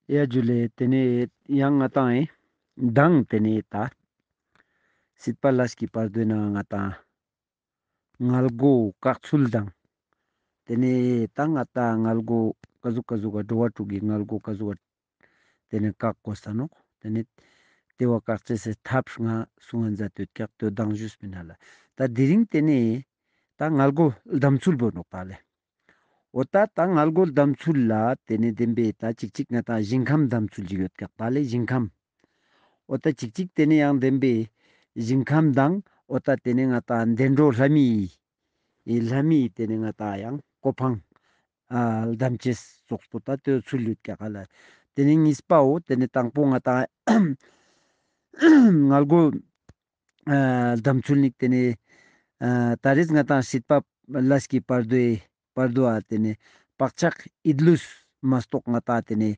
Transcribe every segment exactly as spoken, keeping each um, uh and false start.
ཡ་ཇུ་ལེ། ཏེ་ནེ་ཡང་ང་ཏང་ཨེ་མདང་ཏེ་ནེ་ད་སྲིད་པ་ལས་ཀྱི་བར་དོའི་ནང་ང་ཏང་མངལ་སྒོ་བཀག་ཚུལ་དང་། ཏེ་ནེ་ད་ང་ཏང་མངལ་སྒོ་ཀ་ཟུག་ཀ་ཟུག་ག་འགྲོ་བ་དྲུག་གི་མངལ་སྒོ་ཀ་ཟུག་ག་ཏེ་ནེ་བཀག་དགོས་ས་ནོག། ཏེ་ནེ་ཏེ་བོ་བཀག་ཅེས་སི་ཐབས་ལྔ་གསུང་ང་མཛད་དེ་ཡོད་ཀྱག། ཏེ་བོ་མདང་ཞུས་པིན་ཧ་ལ། ད་དེ་རིང་ཏེ་ནེ་ད་མངལ་སྒོ་བསྡམ་ཚུལ་བོ་ནོག་ད་ལེ། འོ་ད་ད་མངལ་སྒོ་བསྡམ་ཚུལ་ལ་ཏེ་ནེ་བདེན་པའི་ད་ཅིག་ཅིག་ང་ཏང་ཞིང་ཁམས་བསྡམ་ཚུལ་ཅིག་ཡོད་ཀྱག་ད་ལེ། ཞིང་ཁམས། འོ་ད་ཅིག་ཅིག་ཏེ་ནེ་ཡང་བདེན་པའི་ཞིང་ཁམས་དང་འོ་ད་ཏེ་ནེ་ང་ཏང་བདེ་འགྲོ་ལྷ་མིའི་ལྷ་མིའི་ཏེ་ནེ་ང་ཏང་ཡང་གོ་འཕང་ཨ་བསྡམ་ཅེས་སོགས་པོ་ད་ཏེ་ཚུལ་ཡོད་ཀྱག་ཧ་ལ། ཏེ་ནེ་གཉིས་པའོ་ཏེ་ནེ་དང་པོ་ང་ཏང་མངལ་སྒོ་ཨ་བསྡམ་ཚུལ་ནི་ཏེ་ནེ་ཨ་ད་རེས་ང་ཏང་སྲིད་པ་ལས་ཀྱི་བར་དོའི་བར་དོའ་ཏེ་ནེ་བག་ཆགས་ཡིད་ལུས་མ་གཏོགས་ང་ཏང་ཏེ་ནེ་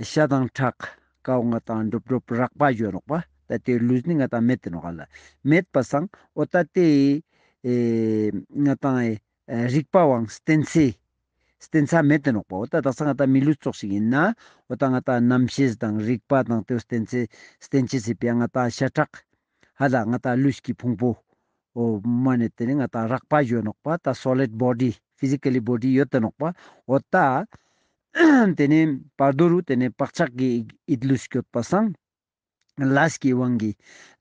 ཤ་དང་ཁྲག་ཀའོ་ང་ཏང་འགྲོབ་འགྲོབ་རགས་པ་ཞུ་ནོག་པ། ད་ཏེ་ལུས་ནི་ང་ཏང་མེད་དེ་ནོག་ཧ་ལ། མེད་པ་སང་འོ་ད་ཏེ་ཨེ་ང་ཏང་ཨེ་རིག་པ་བོའང་བརྟེན་ཚེ་བརྟེན་ས་མེད་དེ་ནོག་པ། འོ་ད་དག་ས་ང་ཏང་མི་ལུས་ཙོགས་ཤིག་ཡིན་ན་འོ་ད་ང་ཏང་རྣམ་ཤེས་དང་རིག་པ་དང་ཏེ་བོ་བརྟེན་ཚེ་བརྟེན་ཅེས་སི་ཕི་ཡ་ང་ཏང་ཤ་ཁྲག་ཧ་ལ་ང་ཏང་ལུས་ཀྱི་ཕུང་པོ་འོ་མ་ནེ་ཏེ་ནེ་ང་ཏང་རགས་པ་ཞུ་ནོག་པ། ད་སོ་ལིཌ་བོ་ཌི་ཕི་ཟི་ཀལ་ལི་བོ་ཌི་ཡོད་དེ་ནོག་པ། འོ་ད་ཏེ་ནེ་བར་དོ་རུ་ཏེ་ནེ་བག་ཆགས་ཀྱི་ཡིད་ལུས་སྐྱོད་པ་སང་ལས་ཀྱི་དབང་གིས་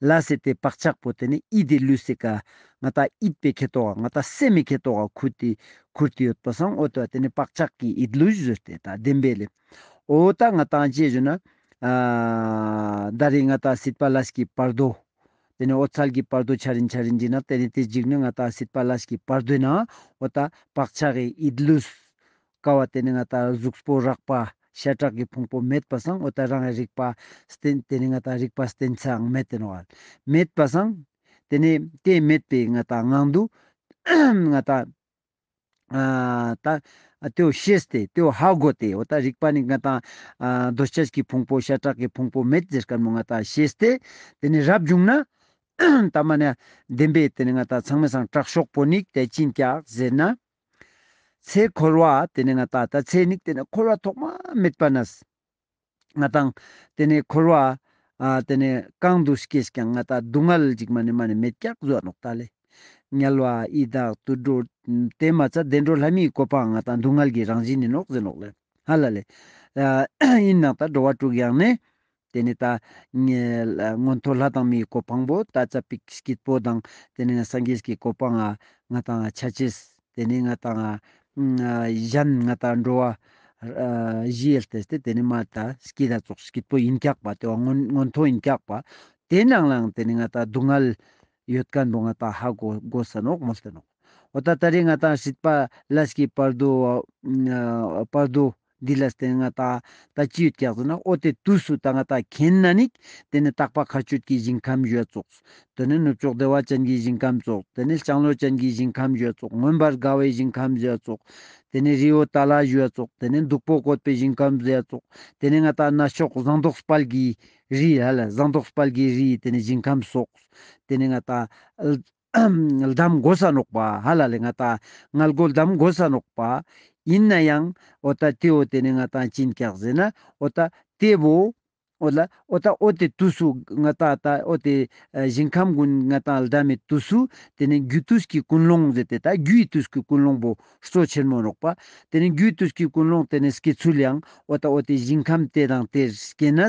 ལས་སི་ཏེ་བག་ཆགས་པོ་ཏེ་ནེ་ཡིད་དི་ལུས་སི་ཀ་ང་ཏང་ཡིད་པའི་ཁེ་ཏོག་ག་ང་ཏང་སེམས་མི་ཁེ་ཏོག་ག་ཁུར་ཏེ་ཁུར་ཏེ་ཡོད་པ་སང་འོ་ད་ཏེ་ནེ་བག་ཆགས་ཀྱི་ཡིད་ལུས་ཟེར་ཏེ་ད་བདེན་པའི་ལེ། འོ་ད་ང་ཏང་ཅི་ཞུ་ན་ཨ་ད་རེས་ང་ཏང་སྲིད་པ་ལས་ཀྱི་བར་དོ་ཏེ་ནེ་འོ་ཚལ་གྱི་བར་དོ་ཆ་རིན་ཆ་རིན་ཅིག་ན་ཏེ་ནེ་ཏེ་ཞིག་ནི་ང་ཏང་སྲིད་པ་ལས་ཀྱི་བར་དོའི་ནང་འོ་ད་བག་ཆགས་ཀྱི་ཡིད་ལུས་ཀ་བོ་ཏེ་ནེ་ང་ཏང་གཟུགས་པོ་རགས་པ་ཤ་ཁྲག་གི་ཕུང་པོ་མེད་པ་སང་འོ་ད་རང་རིག་པ་བརྟེན་ཏེ་ནེ་ང་ཏང་རིག་པ་བརྟེན་ཚའང་མེད་དེ་ནོག་ཧ་ལ། མེད་པ་སང་ཏེ་ནེ་ཏེ་མེད་པའི་ང་ཏང་ངང་དུ་ང་ཏང་ཨ་ད་ཏེ་བོ་ཤེས་ཏེ་ཏེ་བོ་ཧ་གོ་སྟེ་འོ་ད་རིག་པ་ནི་ང་ཏང་ཨ་འདོད་ཆགས་ཀྱི་ཕུང་པོ་ཤ་ཁྲག་གི་ཕུང་པོ་མེད་ཟེར་ཁན་བོ་ང་ཏང་ཤེས་ཏེ་ཏེ་ནེ་རབ་བྱུང་ན་ད་མ་ནེ་བདེན་པའི་ཏེ་ནེ་ང་ཏང་ཚང་མའི་སང་དྲག་ཤོས་པོ་ནི་ཏེ་ཅི་ཡིན་ཀྱག་ཟེར་ན། ཚེ་འཁོར་བ་ཏེ་ནེ་ང་ཏང་ད་ཚེ་ནི་ཏེ་ནེ་འཁོར་བ་ཐོག་མ་མེད་པ་ནས་ང་ཏང་ཏེ་ནེ་འཁོར་བ་ཨ་ཏེ་ནེ་གང་དུ་སྐྱེས་ཀྱང་ང་ཏང་སྡུག་བསྔལ་ཅིག་མ་ནེ་མ་ནེ་མེད་ཀྱག་ཟེར་ནོག་ད་ལེ། དམྱལ་བ་ཡི་དྭགས་དུད་འགྲོ་ཏེ་མ་ཚད་བདེ་འགྲོ་ལྷ་མིའི་གོ་འཕང་ང་ཏང་སྡུག་བསྔལ་གྱི་རང་བཞིན་ཡིན་ནོག་ཟེར་ནོག་ལེ། ཧ་ལ་ལེ། ཨ་ཡིན་ནའང་ད་འགྲོ་བ་དྲུག་ཡང་ནི་ཏེ་ནེ་ད་མངོན་མཐོ་ལྷ་དང་མིའི་གོ་འཕང་པོ་ད་ཙ་པིག་སྐྱིད་པོ་དང་ཏེ་ནེ་སངས་རྒྱས་ཀྱི་གོ་འཕང་ང་ང་ཏང་ཆ་ཅེས་ཏེ་ནེ་ང་ཏང་ཨ་གཞན་ང་ཏང་འགྲོ་བ་ཨ་བཞི་ཡལ་ཏེ་སྟེ་ཏེ་ནེ་མ་ད་སྐྱིད་ད་ཙོགས་སྐྱིད་པོ་ཡིན་ཀྱག་པ་ཏེ་བོ་མངོན་མངོན་མཐོ་ཡིན་ཀྱག་པ། ཏེ་ནང་ལའང་ཏེ་ནེ་ང་ཏང་སྡུག་བསྔལ་ཡོད་ཁན་བོ་ང་ཏང་ཧ་གོ་གོས་ས་ནོག་མོལ་ཏེ་ནོག། འོ་ད་ད་རེས་ང་ཏང་སྲིད་པ་ལས་ཀྱི་བར་དོ་ཨ་བར་དོ་འདི་ལ་བརྟེན་ང་ཏང་ད་ཅི་ཡོད་ཀྱག་ཟེར་ན་འོ་ཏེ་དུས་སུ་ད་ང་ཏང་མཁྱེན་ན་ནི་ཏེ་ནེ་དག་པ་མཁའ་སྤྱོད་ཀྱི་ཞིང་ཁམས་ཞུ་བ་ཙོགས། ཏེ་ནེ་ནུབ་ཕྱོགས་བདེ་བ་ཅན་གྱི་ཞིང་ཁམས་ཙོགས། ཏེ་ནེ་ལྕང་ལོ་ཅན་གྱི་ཞིང་ཁམས་ཞུ་བ་ཙོགས། མངོན་པར་དགའ་བའི་ཞིང་ཁམས་ཞུ་བ་ཙོགས། ཏེ་ནེ་རི་བོ་ཏ་ལ་ཞུ་བ་ཙོགས། ཏེ་ནེ་སྟུག་པོ་བཀོད་པའི་ཞིང་ཁམས་ཞུ་བ་ཙོགས། ཏེ་ནེ་ང་ཏང་ནགས་ཕྱོགས་ཟངས་མདོག་དཔལ་གྱི་རི་ཧ་ལ་ཟངས་མདོག་དཔལ་གྱི་རི་ཏེ་ནེ་ཞིང་ཁམས་སོགས། ཏེ་ནེ་ང་ཏང་བསྡམ་གོས་ས་ནོག་པ་ཧ་ལ་ལེ། ང་ཏང་མངལ་སྒོ་བསྡམ་གོས་ས་ནོག་པ། ཡིན་ནའང་འོ་ད་ཏེ་བོ་ཏེ་ནེ་ང་ཏང་ཅི་ཡིན་ཀྱག་ཟེར་ན་འོ་ད་ཏེ་བོ་འོ་ལ་འོ་ད་འོ་ཏེ་དུས་སུ་ང་ཏང་ད་འོ་ཏེ་ཞིང་ཁམས་གུན་ང་ཏང་བསྡམ་མི་དུས་སུ་ཏེ་ནེ་རྒྱུ་དུས་ཀྱི་ཀུན་སློང་ཟེར་ཏེ་ད་རྒྱུའི་དུས་ཀྱི་ཀུན་སློང་པོ་གཙོ་ཆེན་མོ་ནོག་པ། ཏེ་ནེ་རྒྱུའི་དུས་ཀྱི་ཀུན་སློང་ཏེ་ནེ་སྐྱེ་ཚུལ་ཡང་འོ་ད་འོ་ཏེ་ཞིང་ཁམས་ཏེ་དང་ཏེ་སྐྱེ་ན་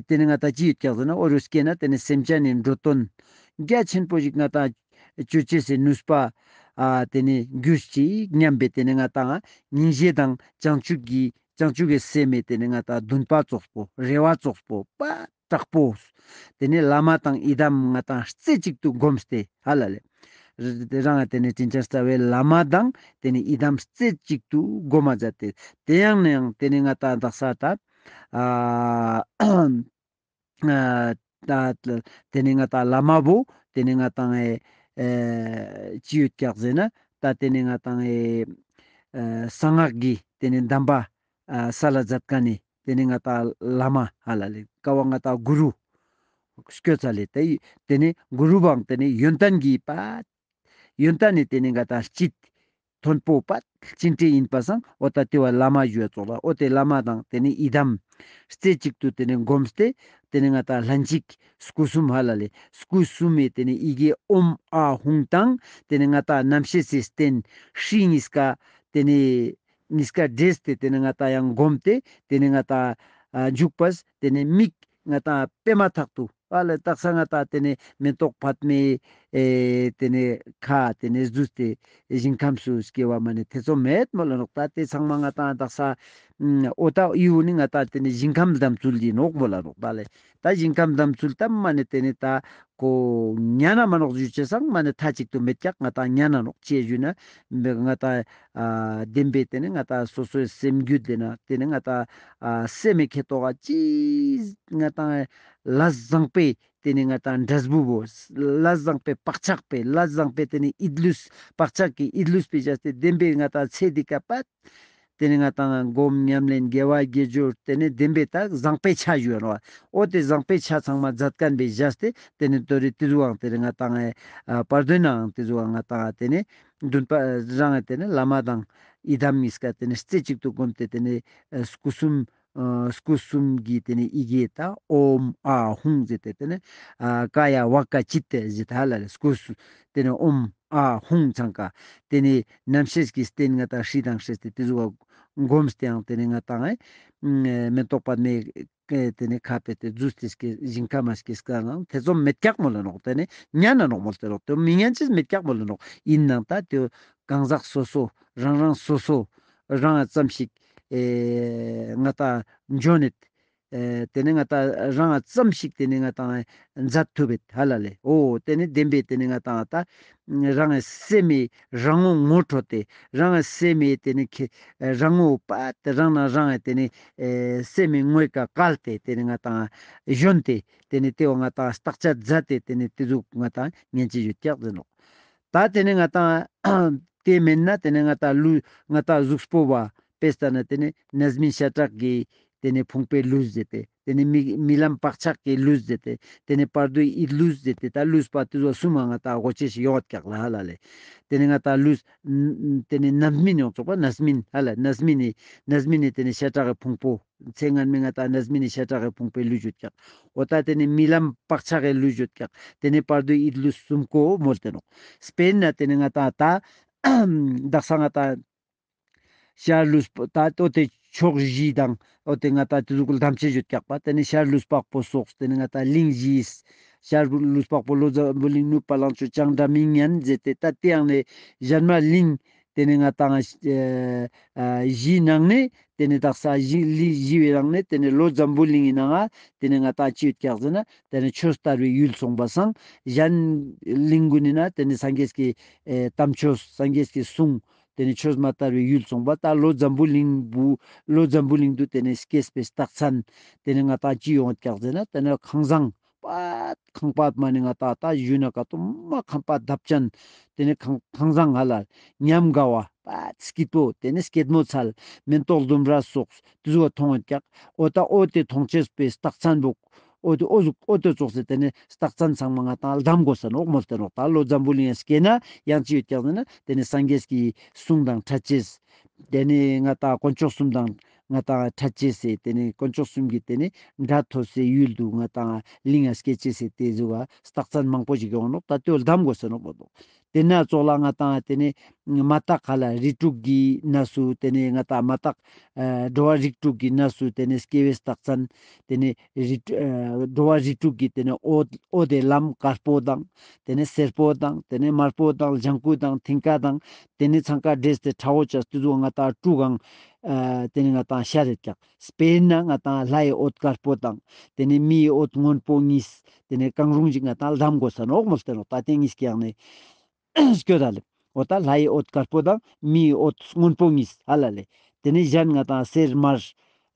ཏེ་ནེ་ང་ཏང་ཅི་ཡོད་ཀྱག་ཟེར་ན་འོ་རུ་སྐྱེ་ན་ཏེ་ནེ་སེམས་ཅན་ནི་འགྲོ་དོན་རྒྱ་ཆེན་པོ་ཞིག་ང་ཏང་ཅོ་ཅེས་སི་ནུས་པ་ཨ་ཏེ་ནེ་རྒྱུ་ཅིག་སྙམ་པའི་ཏེ་ནེ་ང་ཏང་སྙིང་རྗེ་དང་བྱང་ཆུབ་ཀྱི་བྱང་ཆུབ་ཀྱི་སེམས་མེད་ཏེ་ནེ་ང་ཏང་འདུན་པ་ཙོགས་པོ་རེ་བ་ཙོགས་པོ་པ་དྲག་པོ། ཏེ་ནེ་བླ་མ་དང་ཡི་དམ་ང་ཏང་རྩེ་གཅིག་ཏུ་བསྒོམས་ཏེ་ཧ་ལ་ལེ། རང་ཏེ་ནེ་དྲིན་ཅན་རྩ་བའི་བླ་མ་དང་ཏེ་ནེ་ཡི་དམ་རྩེ་གཅིག་ཏུ་བསྒོམ་མ་མཛད་དེ་ཏེ་ཡང་ནའང་ཏེ་ནེ་ང་ཏང་དག་ས་ད་ཨ་ཨ་ད་ཏེ་ནེ་ང་ཏང་བླ་མ་བོ་ཏེ་ནེ་ང་ཏང་ཨེ་ཨེ་ཅི་ཡོད་ཀྱག་ཟེར་ན་ད་ཏེ་ནེ་ང་ཏང་ཨེ་ཨེ་གསང་སྔགས་ཀྱི་ཏེ་ནེ་གདམས་པ་ཨ་སལ་ལ་མཛད་ཁན་ནི་ཏེ་ནེ་ང་ཏང་བླ་མ་ཧ་ལ་ལེ་ཀ་བོ་ང་ཏང་གུ་རུ་སྐྱོད་ས་ལེ། ཏེ་ཏེ་ནེ་གུ་རུ་བོའང་ཏེ་ནེ་ཡོན་ཏན་གྱི་པ་ཡོན་ཏན་ནི་ཏེ་ནེ་ང་ཏང་སྤྱི་ མཐོན་པོ་པ་ཅི་འདྲ་ཡིན་པ་སང་འོ་ད་དེ་བོ་བླ་མ་ཞུ་བ་ཙོགས་ལ། འོ་དེ་བླ་མ་དང་དེ་ནེ་ཡི་དམ་རྩེ་གཅིག་ཏུ་དེ་ནེ་བསྒོམས་ཏེ་དེ་ནེ་ང་ཏང་ལྷན་ཅིག་སྐུ་གསུམ་ཧ་ལ་ལེ། སྐུ་གསུམ་མེ་དེ་ནེ་ཡི་གེ་ཨོཾ་ཨཱཿཧཱུྃ་དང་དེ་ནེ་ང་ཏང་རྣམ་ཤེས་སི་རྟེན་ཧྲཱིཿ་གཉིས་ཀ་དེ་ནེ་གཉིས་ཀ་འདྲེས་ཏེ་དེ་ནེ་ང་ཏང་ཡང་བསྒོམས་ཏེ་དེ་ནེ་ང་ཏང་ཨ་འཇུག་པས། དེ་ནེ་མིག་ང་ཏང་པད་མ་ཐག་ཏུ་ཨ་ལེ་དག་ས་ང་ཏང་དེ་ནེ་མེ་ཏོག་པདྨའི་ཨེ་དེ་ནེ་ཁ་དེ་ནེ་བསྡུས་ཏེ་ཞིང་ཁམས་སུ་སྐྱེ་བ་མ་ནེ་ཐེ་ཚོམ་མེད་མོལ་ལ་ནོག། ད་དེ་ཚང་མ་ང་ཏང་དག་ས་ཨ་འོ་ད་ཡིའུ་ནི་ང་ཏང་དེ་ནེ་ཞིང་ཁམས་དམ་ཚུལ་ཡིན་ནོག་མོལ་ལ་ནོག་ད་ལེ། ད་ཞིང་ཁམས་དམ་ཚུལ་ད་མ་ནེ་དེ་ནེ་ད་ཁོ་ཉན་ན་མ་ནོག་ཞུ་ཅེས་སང་མ་ནེ་མཐའ་གཅིག་ཏུ་མེད་ཀྱག། ང་ཏང་ཉན་ན་ནོག་ཅི་ཞུ་ན་ང་ཏང་ཨ་བདེན་པའི་དེ་ནེ་ང་ཏང་སོ་སོའི་སེམས་རྒྱུད་དེ་ན་དེ་ནེ་ང་ཏང་ཨ་སེམས་མེ་ཁེ་ཏོག་ག་ཅི་ང་ཏང་ལས་བཟང་པོའི་དེ་ནེ་ང་ཏང་འབྲས་བུ་བོ་ལས་བཟང་པོའི་བག་ཆགས་པའི་ལས་བཟང་པོའི་དེ་ནེ་ཡིད་ལུས་བག་ཆགས་ཀྱི་ཡིད་ལུས་པའི་བཞག་སྟེ་བདེན་པའི་ང་ཏང་ཚེ་འདི་ཀ་པད། དེ་ནེ་ང་ཏང་སྒོམ་ཉམས་ལེན་དགེ་བ་དགེ་སྦྱོར་དེ་ནེ་བདེན་པའི་ད་བཟང་པོའི་ཆ་ཞུ་ཡོད་ནོ། འོ་དེ་བཟང་པོའི་ཆ་ཚང་མ་མཛད་མཁན་པའི་བཞག་སྟེ་དེ་ནེ་དོ་རི་དེ་ཟུག་ཨང་དེ་ནེ་ང་ཏང་ཨ་བར་དོའི་ནང་དེ་ཟུག་ཨང་ང་ཏང་དེ་ནེ་འདུན་པ་རང་དེ་ནེ་བླ་མ་དང་ཡི་དམ་གཉིས་ཀ་དེ་ནེ་རྩེ་གཅིག་ཏུ་བསྒོམས་ཏེ་དེ་ནེ་ཨ་སྐུ་གསུམ་ཨ་སྐུ་གསུམ་གྱི་དེ་ནེ་ཡི་གེ་ད་ཨོཾ་ཨཱཿཧཱུྃ་ཟེར་ཏེ་དེ་ནེ་ཨ་ཀཱ་ཡ་ཝཱཀ་ཀ་ཅིཏྟ་ཟེར་ཏེ་ཧ་ལ་ལེ་སྐུ་གསུམ་དེ་ནེ་ཨོཾ་ཨཱཿཧཱུྃ་ཚང་ཀ་དེ་ནེ་རྣམ་ཤེས་ཀྱི་རྟེན་ང་ཏང་ཧྲཱིཿདང་ཧྲཱིཿདེ་དེ་ཟུག་བསྒོམས་ཏེའང་དེ་ནེ་ང་ཏང་ཨེ་མེ་ཏོག་པདྨའི་དེ་ནེ་ཁ་ཕེ་ཏེ་བསྡུས་ཏེ་སྐྱེ་ཞིང་ཁམས་མ་སྐྱེ་སྐ་ནང་ཐེ་ཚོམ་མེད་ཀྱག་མོལ་ལ་ནོག། དེ་ནེ་ཉན་ན་ནོག་མོལ་ཏེ་ནོག། དེ་མི་ཉན་ཅེས་མེད་ཀྱག་མོལ་ལ་ནོག། ཡིན་ནའང་ད་དེ་གང་ཟག་སོ་སོ་རང་རང་སོ་སོ་རང་ཙམ་ཞིག་ཨེ་ང་ཏང་འཇོན་ནེད་ཨེ་དེ་ནེ་ང་ཏང་རང་ཙམ་ཞིག་དེ་ནེ་ང་ཏང་མཛད་ཐུབ་བེད་ཧ་ལ་ལེ། འོ་དེ་ནེ་བདེན་པའི་དེ་ནེ་ང་ཏང་ད་རང་སེམས་མི་རང་ངོ་ངོ་འཕྲོད་དེ་རང་སེམས་མི་དེ་ནེ་ཁེ་རང་ངོ་པ་དེ་རང་ན་རང་དེ་ནེ་ཨེ་སེམས་མི་ངོས་ཀ་བཀལ་ཏེ་དེ་ནེ་ང་ཏང་གཞོན་ཏེ་དེ་ནེ་དེ་བོ་ང་ཏང་བརྟག་དཔྱད་མཛད་དེ་དེ་ནེ་དེ་ཟུག་ང་ཏང་ཉན་ཅེས་ཡོད་ཀྱག་ཟེར་ནོག། ད་དེ་ནེ་ང་ཏང་དེ་མེན་ན་དེ་ནེ་ང་ཏང་ལུས་ང་ཏང་གཟུགས་པོ་བ་དཔེ་ལྟ་ན་དེ་ནེ་རྣམ་སྨིན་ཤ་ཁྲག་གི་དེ་ནེ་ཕུང་པོའི་ལུས་ཟེར་ཏེ་དེ་ནེ་རྨི་རྨི་ལམ་བག་ཆགས་ཀྱི་ལུས་ཟེར་ཏེ་དེ་ནེ་བར་དོའི་ཡིད་ལུས་ཟེར་ཏེ་ད་ལུས་པ་དེ་ཚོ་གསུམ་མ་ང་ཏང་གོ་ཅེས་ཤིག་ཡོང་བ་ཀྱག་ལ་ཧ་ལ་ལེ། དེ་ནེ་ང་ཏང་ལུས་དེ་ནེ་རྣམ་སྨིན་ཡོང་ཙོག་པ་རྣམ་སྨིན་ཧ་ལ་རྣམ་སྨིན་ནི་རྣམ་སྨིན་ནི་དེ་ནེ་ཤ་ཁྲག་གི་ཕུང་པོ། ཚེ་སྔན་མའི་ང་ཏང་རྣམ་སྨིན་ནི་ཤ་ཁྲག་གི་ཕུང་པོའི་ལུས་ཡོད་ཀྱག། འོ་ད་དེ་ནེ་རྨི་ལམ་བག་ཆགས་ཀྱི་ལུས་ཡོད་ཀྱག། དེ་ནེ་བར་དོའི་ཡིད་ལུས་གསུམ་ཀོ་མོལ་ཏེ་ནོག། དཔེར་ན་དེ་ནེ་ང་ཏང་ད་དག་ས་ང་ཏང་ཤར་ལུས་པོ་ད་འོ་དེ་ཕྱོགས་བཞི་དང་འོ་དེ་ང་ཏང་དེ་ཟུག་གི་ལྡམ་ཅེས་ཡོད་ཀྱག་པ། དེ་ནེ་ཤར་ལུས་འཕགས་པོ་སོགས་དེ་ནེ་ང་ཏང་གླིང་བཞི། ཤར་ལུས་འཕགས་པོ་ལྷོ་འཛམ་བུ་གླིང་ནུབ་བ་ལང་སྤྱོད་བྱང་སྒྲ་མི་སྙན་ཟེར་ཏེ་ད་དེ་ཡང་ནེ་གཞན་མ་གླིང་དེ་ནེ་ང་ཏང་ཨ་ཨ་བཞིའི་ནང་ནེ་དེ་ནེ་དག་ས་བཞི་གླིང་བཞི་བའི་ནང་ནེ་དེ་ནེ་ལྷོ་འཛམ་བུ་གླིང་གི་ནང་ང་དེ་ནེ་ང་ཏང་ཅི་ཡོད་ཀྱག་ཟེར་ན་དེ་ནེ་ཆོས་དར་བའི་ཡུལ་སོང་པ་སང་གཞན་གླིང་གུན་ནི་ན་དེ་ནེ་སངས་རྒྱས་ཀྱི་ཨེ་དམ་ཆོས་སངས་རྒྱས་ཀྱི་གསུང་དེ་ནེ་ཆོས་མ་དར་བའི་ཡུལ་སོང་པ་ད་ལྷོ་འཛམ་བུ་གླིང་བུ་ལྷོ་འཛམ་བུ་གླིང་དུ་དེ་ནེ་སྐྱེས་པའི་རྟགས་མཚན་དེ་ནེ་ང་ཏང་ཅི་ཡོང་ཀྱག་ཟེར་ན་དེ་ནེ་ཁང་བཟང་པ་ཁང་པ་མ་ནེ་ང་ཏང་ད་ཞུ་ན་ཀ་ཏོ་མ་ཁང་པ་ལྡབ་ཅན་དེ་ནེ་ཁང་ཁང་བཟང་ང་ལ་ཉམས་དགའ་བ་པ་སྐྱིད་པོ་དེ་ནེ་སྐྱེད་མོས་ཚལ་མེན་ཏོག་ལྡུམ་ར་སོགས་དེ་ཟུག་མཐོང་ཡོད་ཀྱག། འོ་ད་འོ་དེ་མཐོང་ཅེས་པའི་རྟགས་མཚན་བོ་འོ་དེ་འོ་ཟུག་འོ་དེ་ཙོགས་སེ་དེ་ནེ་རྟགས་མཚན་ཚང་མ་ང་ཏང་ལྡམ་དགོས་ས་ནོག་མོལ་ཏེ་ནོག། ད་ལྷོ་འཛམ་བུ་གླིང་ཡང་སྐྱེས་ན་ཡང་ཅི་ཡོད་ཀྱག་ཟེར་ན་དེ་ནེ་སངས་རྒྱས་ཀྱི་གསུང་དང་འཕྲད་ཅེས། དེ་ནེ་ང་ཏང་དཀོན་མཆོག་གསུམ་དང་ང་ཏང་འཕྲད་ཅེས་སེ་དེ་ནེ་དཀོན་མཆོག་གསུམ་གྱི་དེ་ནེ་སྒྲ་ཐོས་སེ་ཡུལ་དུ་ང་ཏང་གླིང་ང་སྐྱེ་ཅེས་སེ་དེ་ཟུག་ག་རྟགས་མཚན་མང་པོ་ཞིག་ཡོང་ནོག། ད་དེ་བོ་ལྡམ་དགོས་ས་ནོག་མོལ་ཏེ་ནོག། དེ་ན་ཙོགས་ལ་ང་ཏང་དེ་ནེ་མ་དག་ཧ་ལ་རིགས་དྲུག་གི་གནས་སུ་དེ་ནེ་ང་ཏང་མ་དག་ཨ་འགྲོ་བ་རིགས་དྲུག་གི་གནས་སུ་དེ་ནེ་སྐྱེ་བའི་རྟགས་མཚན་དེ་ནེ་རིགས་ཨ་འགྲོ་བ་རིགས་དྲུག་གི་དེ་ནེ་འོད་འོད་དེ་ལམ་དཀར་པོ་དང་དེ་ནེ་སེར་པོ་དང་དེ་ནེ་དམར་པོ་དང་ལྗང་ཁུ་དང་མཐིང་ག་དང་དེ་ནེ་ཚང་ཀ་འདྲེས་ཏེ་ཁྲ་བོ་ཅས་དེ་ཚོ་ང་ཏང་དྲུག་གང་ཨ་དེ་ནེ་ང་ཏང་ཤར་རེད་ཀྱག། དཔེར་ན་ང་ཏང་ལྷའི་འོད་དཀར་པོ་དང་དེ་ནེ་མིའི་འོད་སྔོན་པོ་གཉིས་དེ་ནེ་གང་རུང་ཞིག་ང་ཏང་ལྡམ་དགོས་ས་ནོག་མོལ་ཏེ་ནོག། ད་དེ་གཉིས་ཀྱི་ཡང་ནེ་སྐྱོད་ད་ལེ། འོ་ད་ལྷའི་འོད་དཀར་པོ་དང་མིའི་འོད་སྔོན་པོ་གཉིས་ཧ་ལ་ལེ། དེ་ནེ་གཞན་ང་ཏང་སེར་དམར་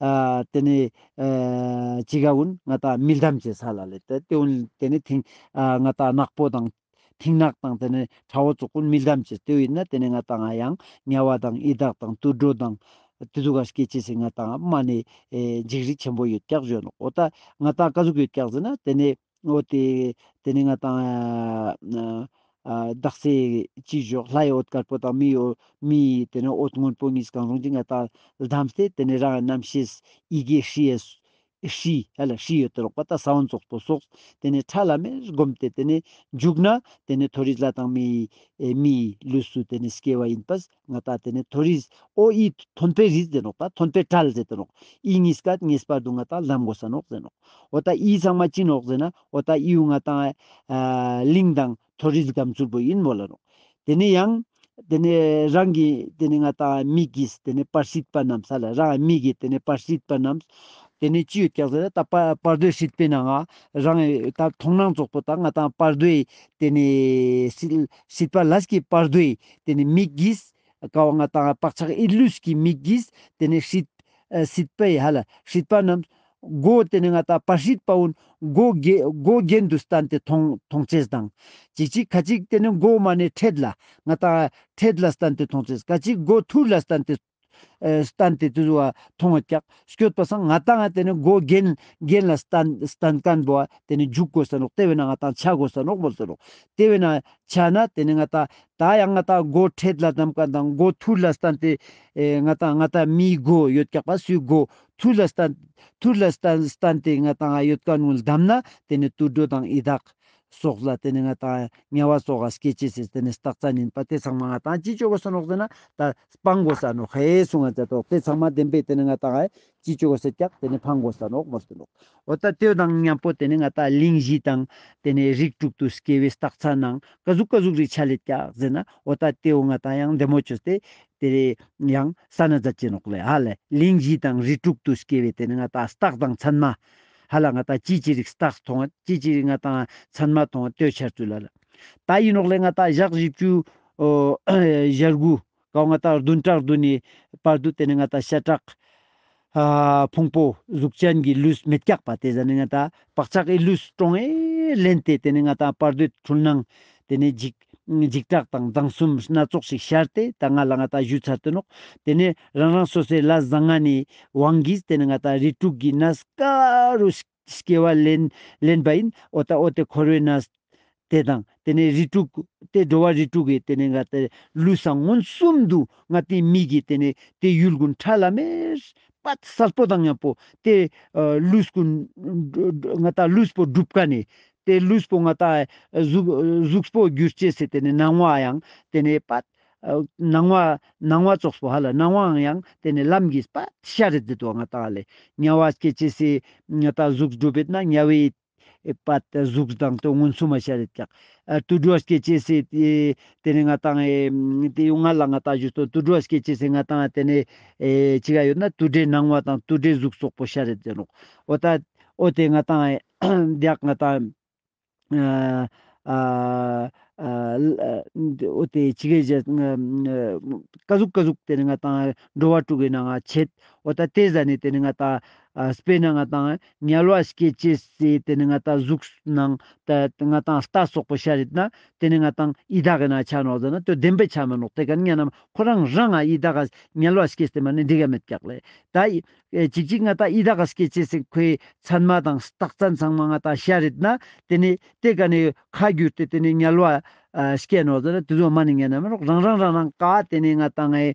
ཨ་དེ་ནེ་ཨ་ཅི་ག་གུན་ང་ཏང་མི་ལྡམ་ཅེས་ཧ་ལ་ལེ། ད་དེ་གུན་དེ་ནེ་མཐིང་ཨ་ང་ཏང་ནག་པོ་དང་མཐིང་ནག་དང་དེ་ནེ་ཁྲ་བོ་ཙོགས་གུན་མི་ལྡམ་ཅེས། དེ་ཡིན་ན་དེ་ནེ་ང་ཏང་ཡང་དམྱལ་བ་དང་ཡི་དྭགས་དང་དུད་འགྲོ་དང་དེ་ཚོ་ག་སྐྱེ་ཅེས་སེ་ང་ཏང་མ་ནེ་ཨེ་འཇིགས་རིགས་ཆེན་པོ་ཡོད་ཀྱག་ཞུ་ནོག། འོ་ད་ང་ཏང་ཀ་ཟུག་ཡོད་ཀྱག་ཟེར་ན་དེ་ནེ་འོ་དེ་དེ་ནེ་ང་ཏང་ཨ་ ཨ་དག་ས་ཅི་ཞོག་ལྷའི་འོད་དཀར་པོ་དང་མིའི་འོད་མིའི་ཏེ་ནེ་འོད་སྔོན་པོ་གཉིས་གང་རུང་གི་ང་ཏང་ལྡམས་ཏེ་ཏེ་ནེ་རང་རྣམ་ཤེས་ཡི་གེ་ཧྲཱིའི་ཧྲཱི་ཧ་ལ་ཧྲཱི་ཡོད་དེ་ནོག་པ། ད་ས་བོན་ཙོགས་པོ་སོགས་ཏེ་ནེ་ཁྲ་ལམ་མེར་བསྒོམས་ཏེ་ཏེ་ནེ་འཇུག་ན་ཏེ་ནེ་མཐོ་རིས་ལྷ་དང་མིའི་ཨེ་མིའི་ལུས་སུ་ཏེ་ནེ་སྐྱེ་བ་ཡིན་པས། ང་ཏང་ཏེ་ནེ་མཐོ་རིས་འོ་འི་མཐོན་པོའི་རིས་ཟེར་ནོག་པ། མཐོན་པོའི་གྲལ་ཟེར་ཏེ་ནོག། འི་གཉིས་ཀ་ངེས་པར་དུ་ང་ཏང་ལམ་དགོས་ས་ནོག་ཟེར་ནོག། འོ་ད་འི་ཚང་མ་ཅི་ནོག་ཟེར་ན་འོ་ད་འི་བོ་ང་ཏང་ཨ་གླིང་དང་མཐོ་རིས་སྒམ་ཚུལ་པོ་ཡིན་མོལ་ལ་ནོག། ཏེ་ནེ་ཡང་ཏེ་ནེ་རང་གི་ཏེ་ནེ་ང་ཏང་མིག་གིས་ཏེ་ནེ་བར་སྲིད་པ་རྣམས་ཧ་ལ་རང་མིག་གིས་ཏེ་ནེ་བར་སྲིད་པ་རྣམས་ཏེ་ནེ་ཅི་ཡོད་ཀྱག་ཟེར་ན་ད་བར་བར་དོའི་སྲིད་པའི་ནང་ང་རང་ད་མཐོང་སྣང་ཙོགས་པོ་ད་ང་ཏང་བར་དོའི་ཏེ་ནེ་སྲིད་སྲིད་པ་ལས་ཀྱི་བར་དོའི་ཏེ་ནེ་མིག་གིས་ཀ་བོ་ང་ཏང་བག་ཆགས་ཡིད་ལུས་ཀྱི་མིག་གིས་ཏེ་ནེ་སྲིད་ཨ་སྲིད་པའི་ཧ་ལ་སྲིད་པ་རྣམས་སྒོ་ཏེ་ནེ་ང་ཏང་བར་སྲིད་པ་བོ་སྒོ་གེ་སྒོ་གྱེན་དུ་བསྟན་ཏེ་མཐོང་མཐོང་ཅེས་དང་། ཅིག་ཅིག་ཁ་ཅིག་ཏེ་ནེ་སྒོ་མ་ནེ་འཕྲེད་ལ་ང་ཏང་འཕྲེད་ལ་བསྟན་ཏེ་མཐོང་ཅེས། ཁ་ཅིག་སྒོ་ཐུར་ལ་བསྟན་ཏེ་ཨེ་བསྟན་ཏེ་དུ་བ་མཐོང་བ་ཀྱག་སྐྱོད་པ་སང་ང་ཏང་ཏེ་ནེ་སྒོ་གྱེན་གྱེན་ལ་བསྟན་བསྟན་མཁན་བོ་ཏེ་ནེ་འཇུག་དགོས་ས་ནོག། ཏེ་བས་ན་ང་ཏང་ཆ་དགོས་ས་ནོག་མོལ་ཏེ་ནོག། ཏེ་བས་ན་ཆ་ན་ཏེ་ནེ་ང་ཏང་ད་ཡང་ང་ཏང་སྒོ་འཕྲེད་ལ་བསྟན་མཁན་དང་སྒོ་ཐུར་ལ་བསྟན་ཏེ་ཨེ་ང་ཏང་ང་ཏང་མིའི་སྒོ་ཡོད་ཀྱག་པ་སུའི་སྒོ་ཐུར་ལ་བསྟན་ཐུར་ལ་བསྟན་བསྟན་ཏེ་ང་ཏང་ཡོད་མཁན་བོ་བསྡམས་ན་ཏེ་ནེ་དུད་འགྲོ་དང་ཡི་དྭགས་སོགས་ལ་ཏེ་ནེ་ང་ཏང་དམྱལ་བ་སོགས་ལ་སྐྱེ་ཅེས་སི་ཏེ་ནེ་རྟགས་མཚན་ཡིན་པ། ཏེ་ཚང་མ་ང་ཏང་ཅི་ཅོ་དགོས་ས་ནོག་ཟེར་ན་ད་སྤང་དགོས་ས་ནོག་ཧེ་གསུང་ང་ཙ་ཏོག། ཏེ་ཚང་མ་བདེན་པའི་ཏེ་ནེ་ང་ཏང་ཅི་ཅོ་དགོས་ས་ཀྱག་ཏེ་ནེ་སྤང་དགོས་ས་ནོག་མོལ་ཏེ་ནོག། འོ་ད་ཏེའུ་དང་མཉམ་པོ་ཏེ་ནེ་ང་ཏང་གླིང་བཞི་དང་ཏེ་ནེ་རིགས་དྲུག་ཏུ་སྐྱེ་བའི་རྟགས་མཚན་ནང་ཀ་ཟུག་ཀ་ཟུག་རིགས་ཆ་ལེད་ཀྱག་ཟེར་ན་འོ་ད་ཏེའུ་ང་ཏང་ཡང་བདེ་མོ་ཅོས་ཏེ་ཏེ་ཡང་ས་ན་མཛད་ཅེ་ནོག་ལེ། ཧ་ལ་གླིང་བཞི་དང་རིགས་དྲུག་ཏུ་སྐྱེ་བའི་ཏེ་ནེ་ང་ཏང་རྟགས་དང་མཚན་མ་ཧ་ལ་ང་ཏང་ཅི་ཅི་རིགས་རྟགས་མཐོང་ཅི་ཅི་རིགས་ང་ཏང་མཚན་མ་མཐོང་ཏེ་ཆར་ཚུལ་ལ་ལ། ད་ཡིན་ནོག་ལེ་ང་ཏང་ཞག་བཞི་བཅུ་ཨོ་ཞེ་དགུ་ཀ་བོ་ང་ཏང་བདུན་ཕྲག་བདུན་ནི་བར་དུ་ཏེ་ནེ་ང་ཏང་ཤ་ཁྲག་ཨ་ཕུང་པོ་གཟུགས་ཅན་གྱི་ལུས་མེད་ཀྱག་པ། ཏེ་ཟ་ནེ་ང་ཏང་བག་ཆགས་ཡིད་ལུས་ཀྲོང་ངེ་ལེན་ཏེ་ཏེ་ནེ་ང་ཏང་བར་དོའི་འཁྲུལ་སྣང་ཏེ་ནེ་འཇིགས་འཇིགས་སྐྲག་དང་སྡང་གསུམ་སྣ་ཚོགས་ཤིག་ཤར་ཏེ་ད་ང་ལ་ང་ཏང་ཞུ་ཚར་ཏེ་ནོག། ཏེ་ནེ་རང་རང་སོ་སོའི་ལས་བཟང་ངན་ནི་དབང་གིས་ཏེ་ནེ་ང་ཏང་རིགས་དྲུག་གི་གནས་ཀ་རུ་སྐྱེ་བ་ལེན་ལེན་པ་ཡིན། འོ་ད་འོ་ཏེ་འཁོར་བའི་གནས་ཏེ་དང་ཏེ་ནེ་རིགས་དྲུག་ཏེ་འགྲོ་བ་རིགས་དྲུག་གི་ཏེ་ནེ་ང་ཏེ་ལུས་སང་མངོན་སུམ་དུ་ང་ཏེ་མིག་གི་ཏེ་ནེ་ཏེ་ཡུལ་ཀུན་ཁྲ་ལམ་མེར་པད་གསལ་པོ་དང་མཉམ་པོ་ཏེ་ཨ་ལུས་ཀུན་ང་ཏང་ལུས་པོ་སྒྲུབ་ཀ་ནེ་ཏེ་ལུས་པོ་ང་ཏང་གཟུགས་གཟུགས་པོ་གྱུར་ཅེས་སི་ཏེ་ནེ་སྣང་བ་ཡང་ཏེ་ནེ་པད་ཨ་སྣང་བ་སྣང་བ་ཙོགས་པོ་ཧ་ལ་སྣང་བའང་ཡང་ཏེ་ནེ་ལམ་གྱིས་པད་ཤར་རེ་ཏེ་དུ་ང་ཏང་ལེ་དམྱལ་བ་སྐྱེ་ཅེས་སི་ང་ཏང་གཟུགས་སྒྲུབ་པེད་ན་དམྱལ་བའི་པད་གཟུགས་དང་ཏེ་མངོན་སུམ་མ་ཤར་རེད་ཀྱག། ཨ་དུད་འགྲོ་སྐྱེ་ཅེས་སི་ཏེ་ཏེ་ནེ་ང་ཏང་ཨེ་ཏེ་ཡུལ་ལྔ་ལ་ང་ཏང་ཞུ་སྟོ་དུད་འགྲོ་སྐྱེ་ཅེས་སི་ང་ཏང་ཏེ་ནེ་ཨེ་ཅི་ག་ཡོད་ན་དུད་འགྲོའི་སྣང་བ་དང་དུད་འགྲོའི་གཟུགས་སོགས་པོ་ཤར་རེད་ཟེར་ནོག། འོ་ད་འོ་ཏེ་ང་ཏང་ཨེ་དེ་ཡག་ང་ཏང་ཨ་ཨ་ཨ་འོ་ཏེ་ཅི་ག་ཞེས་ཀ་ཟུག་ཀ་ཟུག་ཏེ་ནེ་ང་ཏང་འགྲོ་བ་དྲུག་གི་ནང་ང་ཆད། འོ་ད་ཏེ་ཟ་ནེ་ཏེ་ནེ་ང་ཏང་ཨ་དཔེར་ན་ང་ཏང་དམྱལ་བ་སྐྱེ་ཅེས་སི་ཏེ་ནེ་ང་ཏང་གཟུགས་ནང་ད་ང་ཏང་རྟ་སོགས་པོ་ཤར་རེད་ན་ཏེ་ནེ་ང་ཏང་ཡི་དྭགས་ཀྱི་ནང་ཆ་ནོག་ཟེར་ན་ཏེ་བདེན་པའི་ཆ་མ་ནོག། ཏེ་ཀ་ནེ་ང་ནམ་ཁོ་རང་རང་ཨ་ཡི་དྭགས་དམྱལ་བ་སྐྱེས་ཏེ་མ་ནེ་འགྲིག་ག་མེད་ཀྱག་ལེ། ད་ཅིག་ཅིག་ང་ཏང་ཡི་དྭགས་སྐྱེ་ཅེས་སི་ཁོའི་མཚན་མ་དང་རྟགས་མཚན་ཚང་མ་ང་ཏང་ཤར་རེད་ན་ཏེ་ནེ་ཏེ་ཀ་ནེ་ཁ་གྱུར་ཏེ་ཏེ་ནེ་དམྱལ་བ་ཨ་སྐྱེ་ནོག་ཟེར་ན་ཏེ་ཚོ་མ་ནེ་ཉན་ན་མི་རོགས། རང་རང་རང་རང་ཀ་ཏེ་ནེ་ང་ཏང་ཨེ་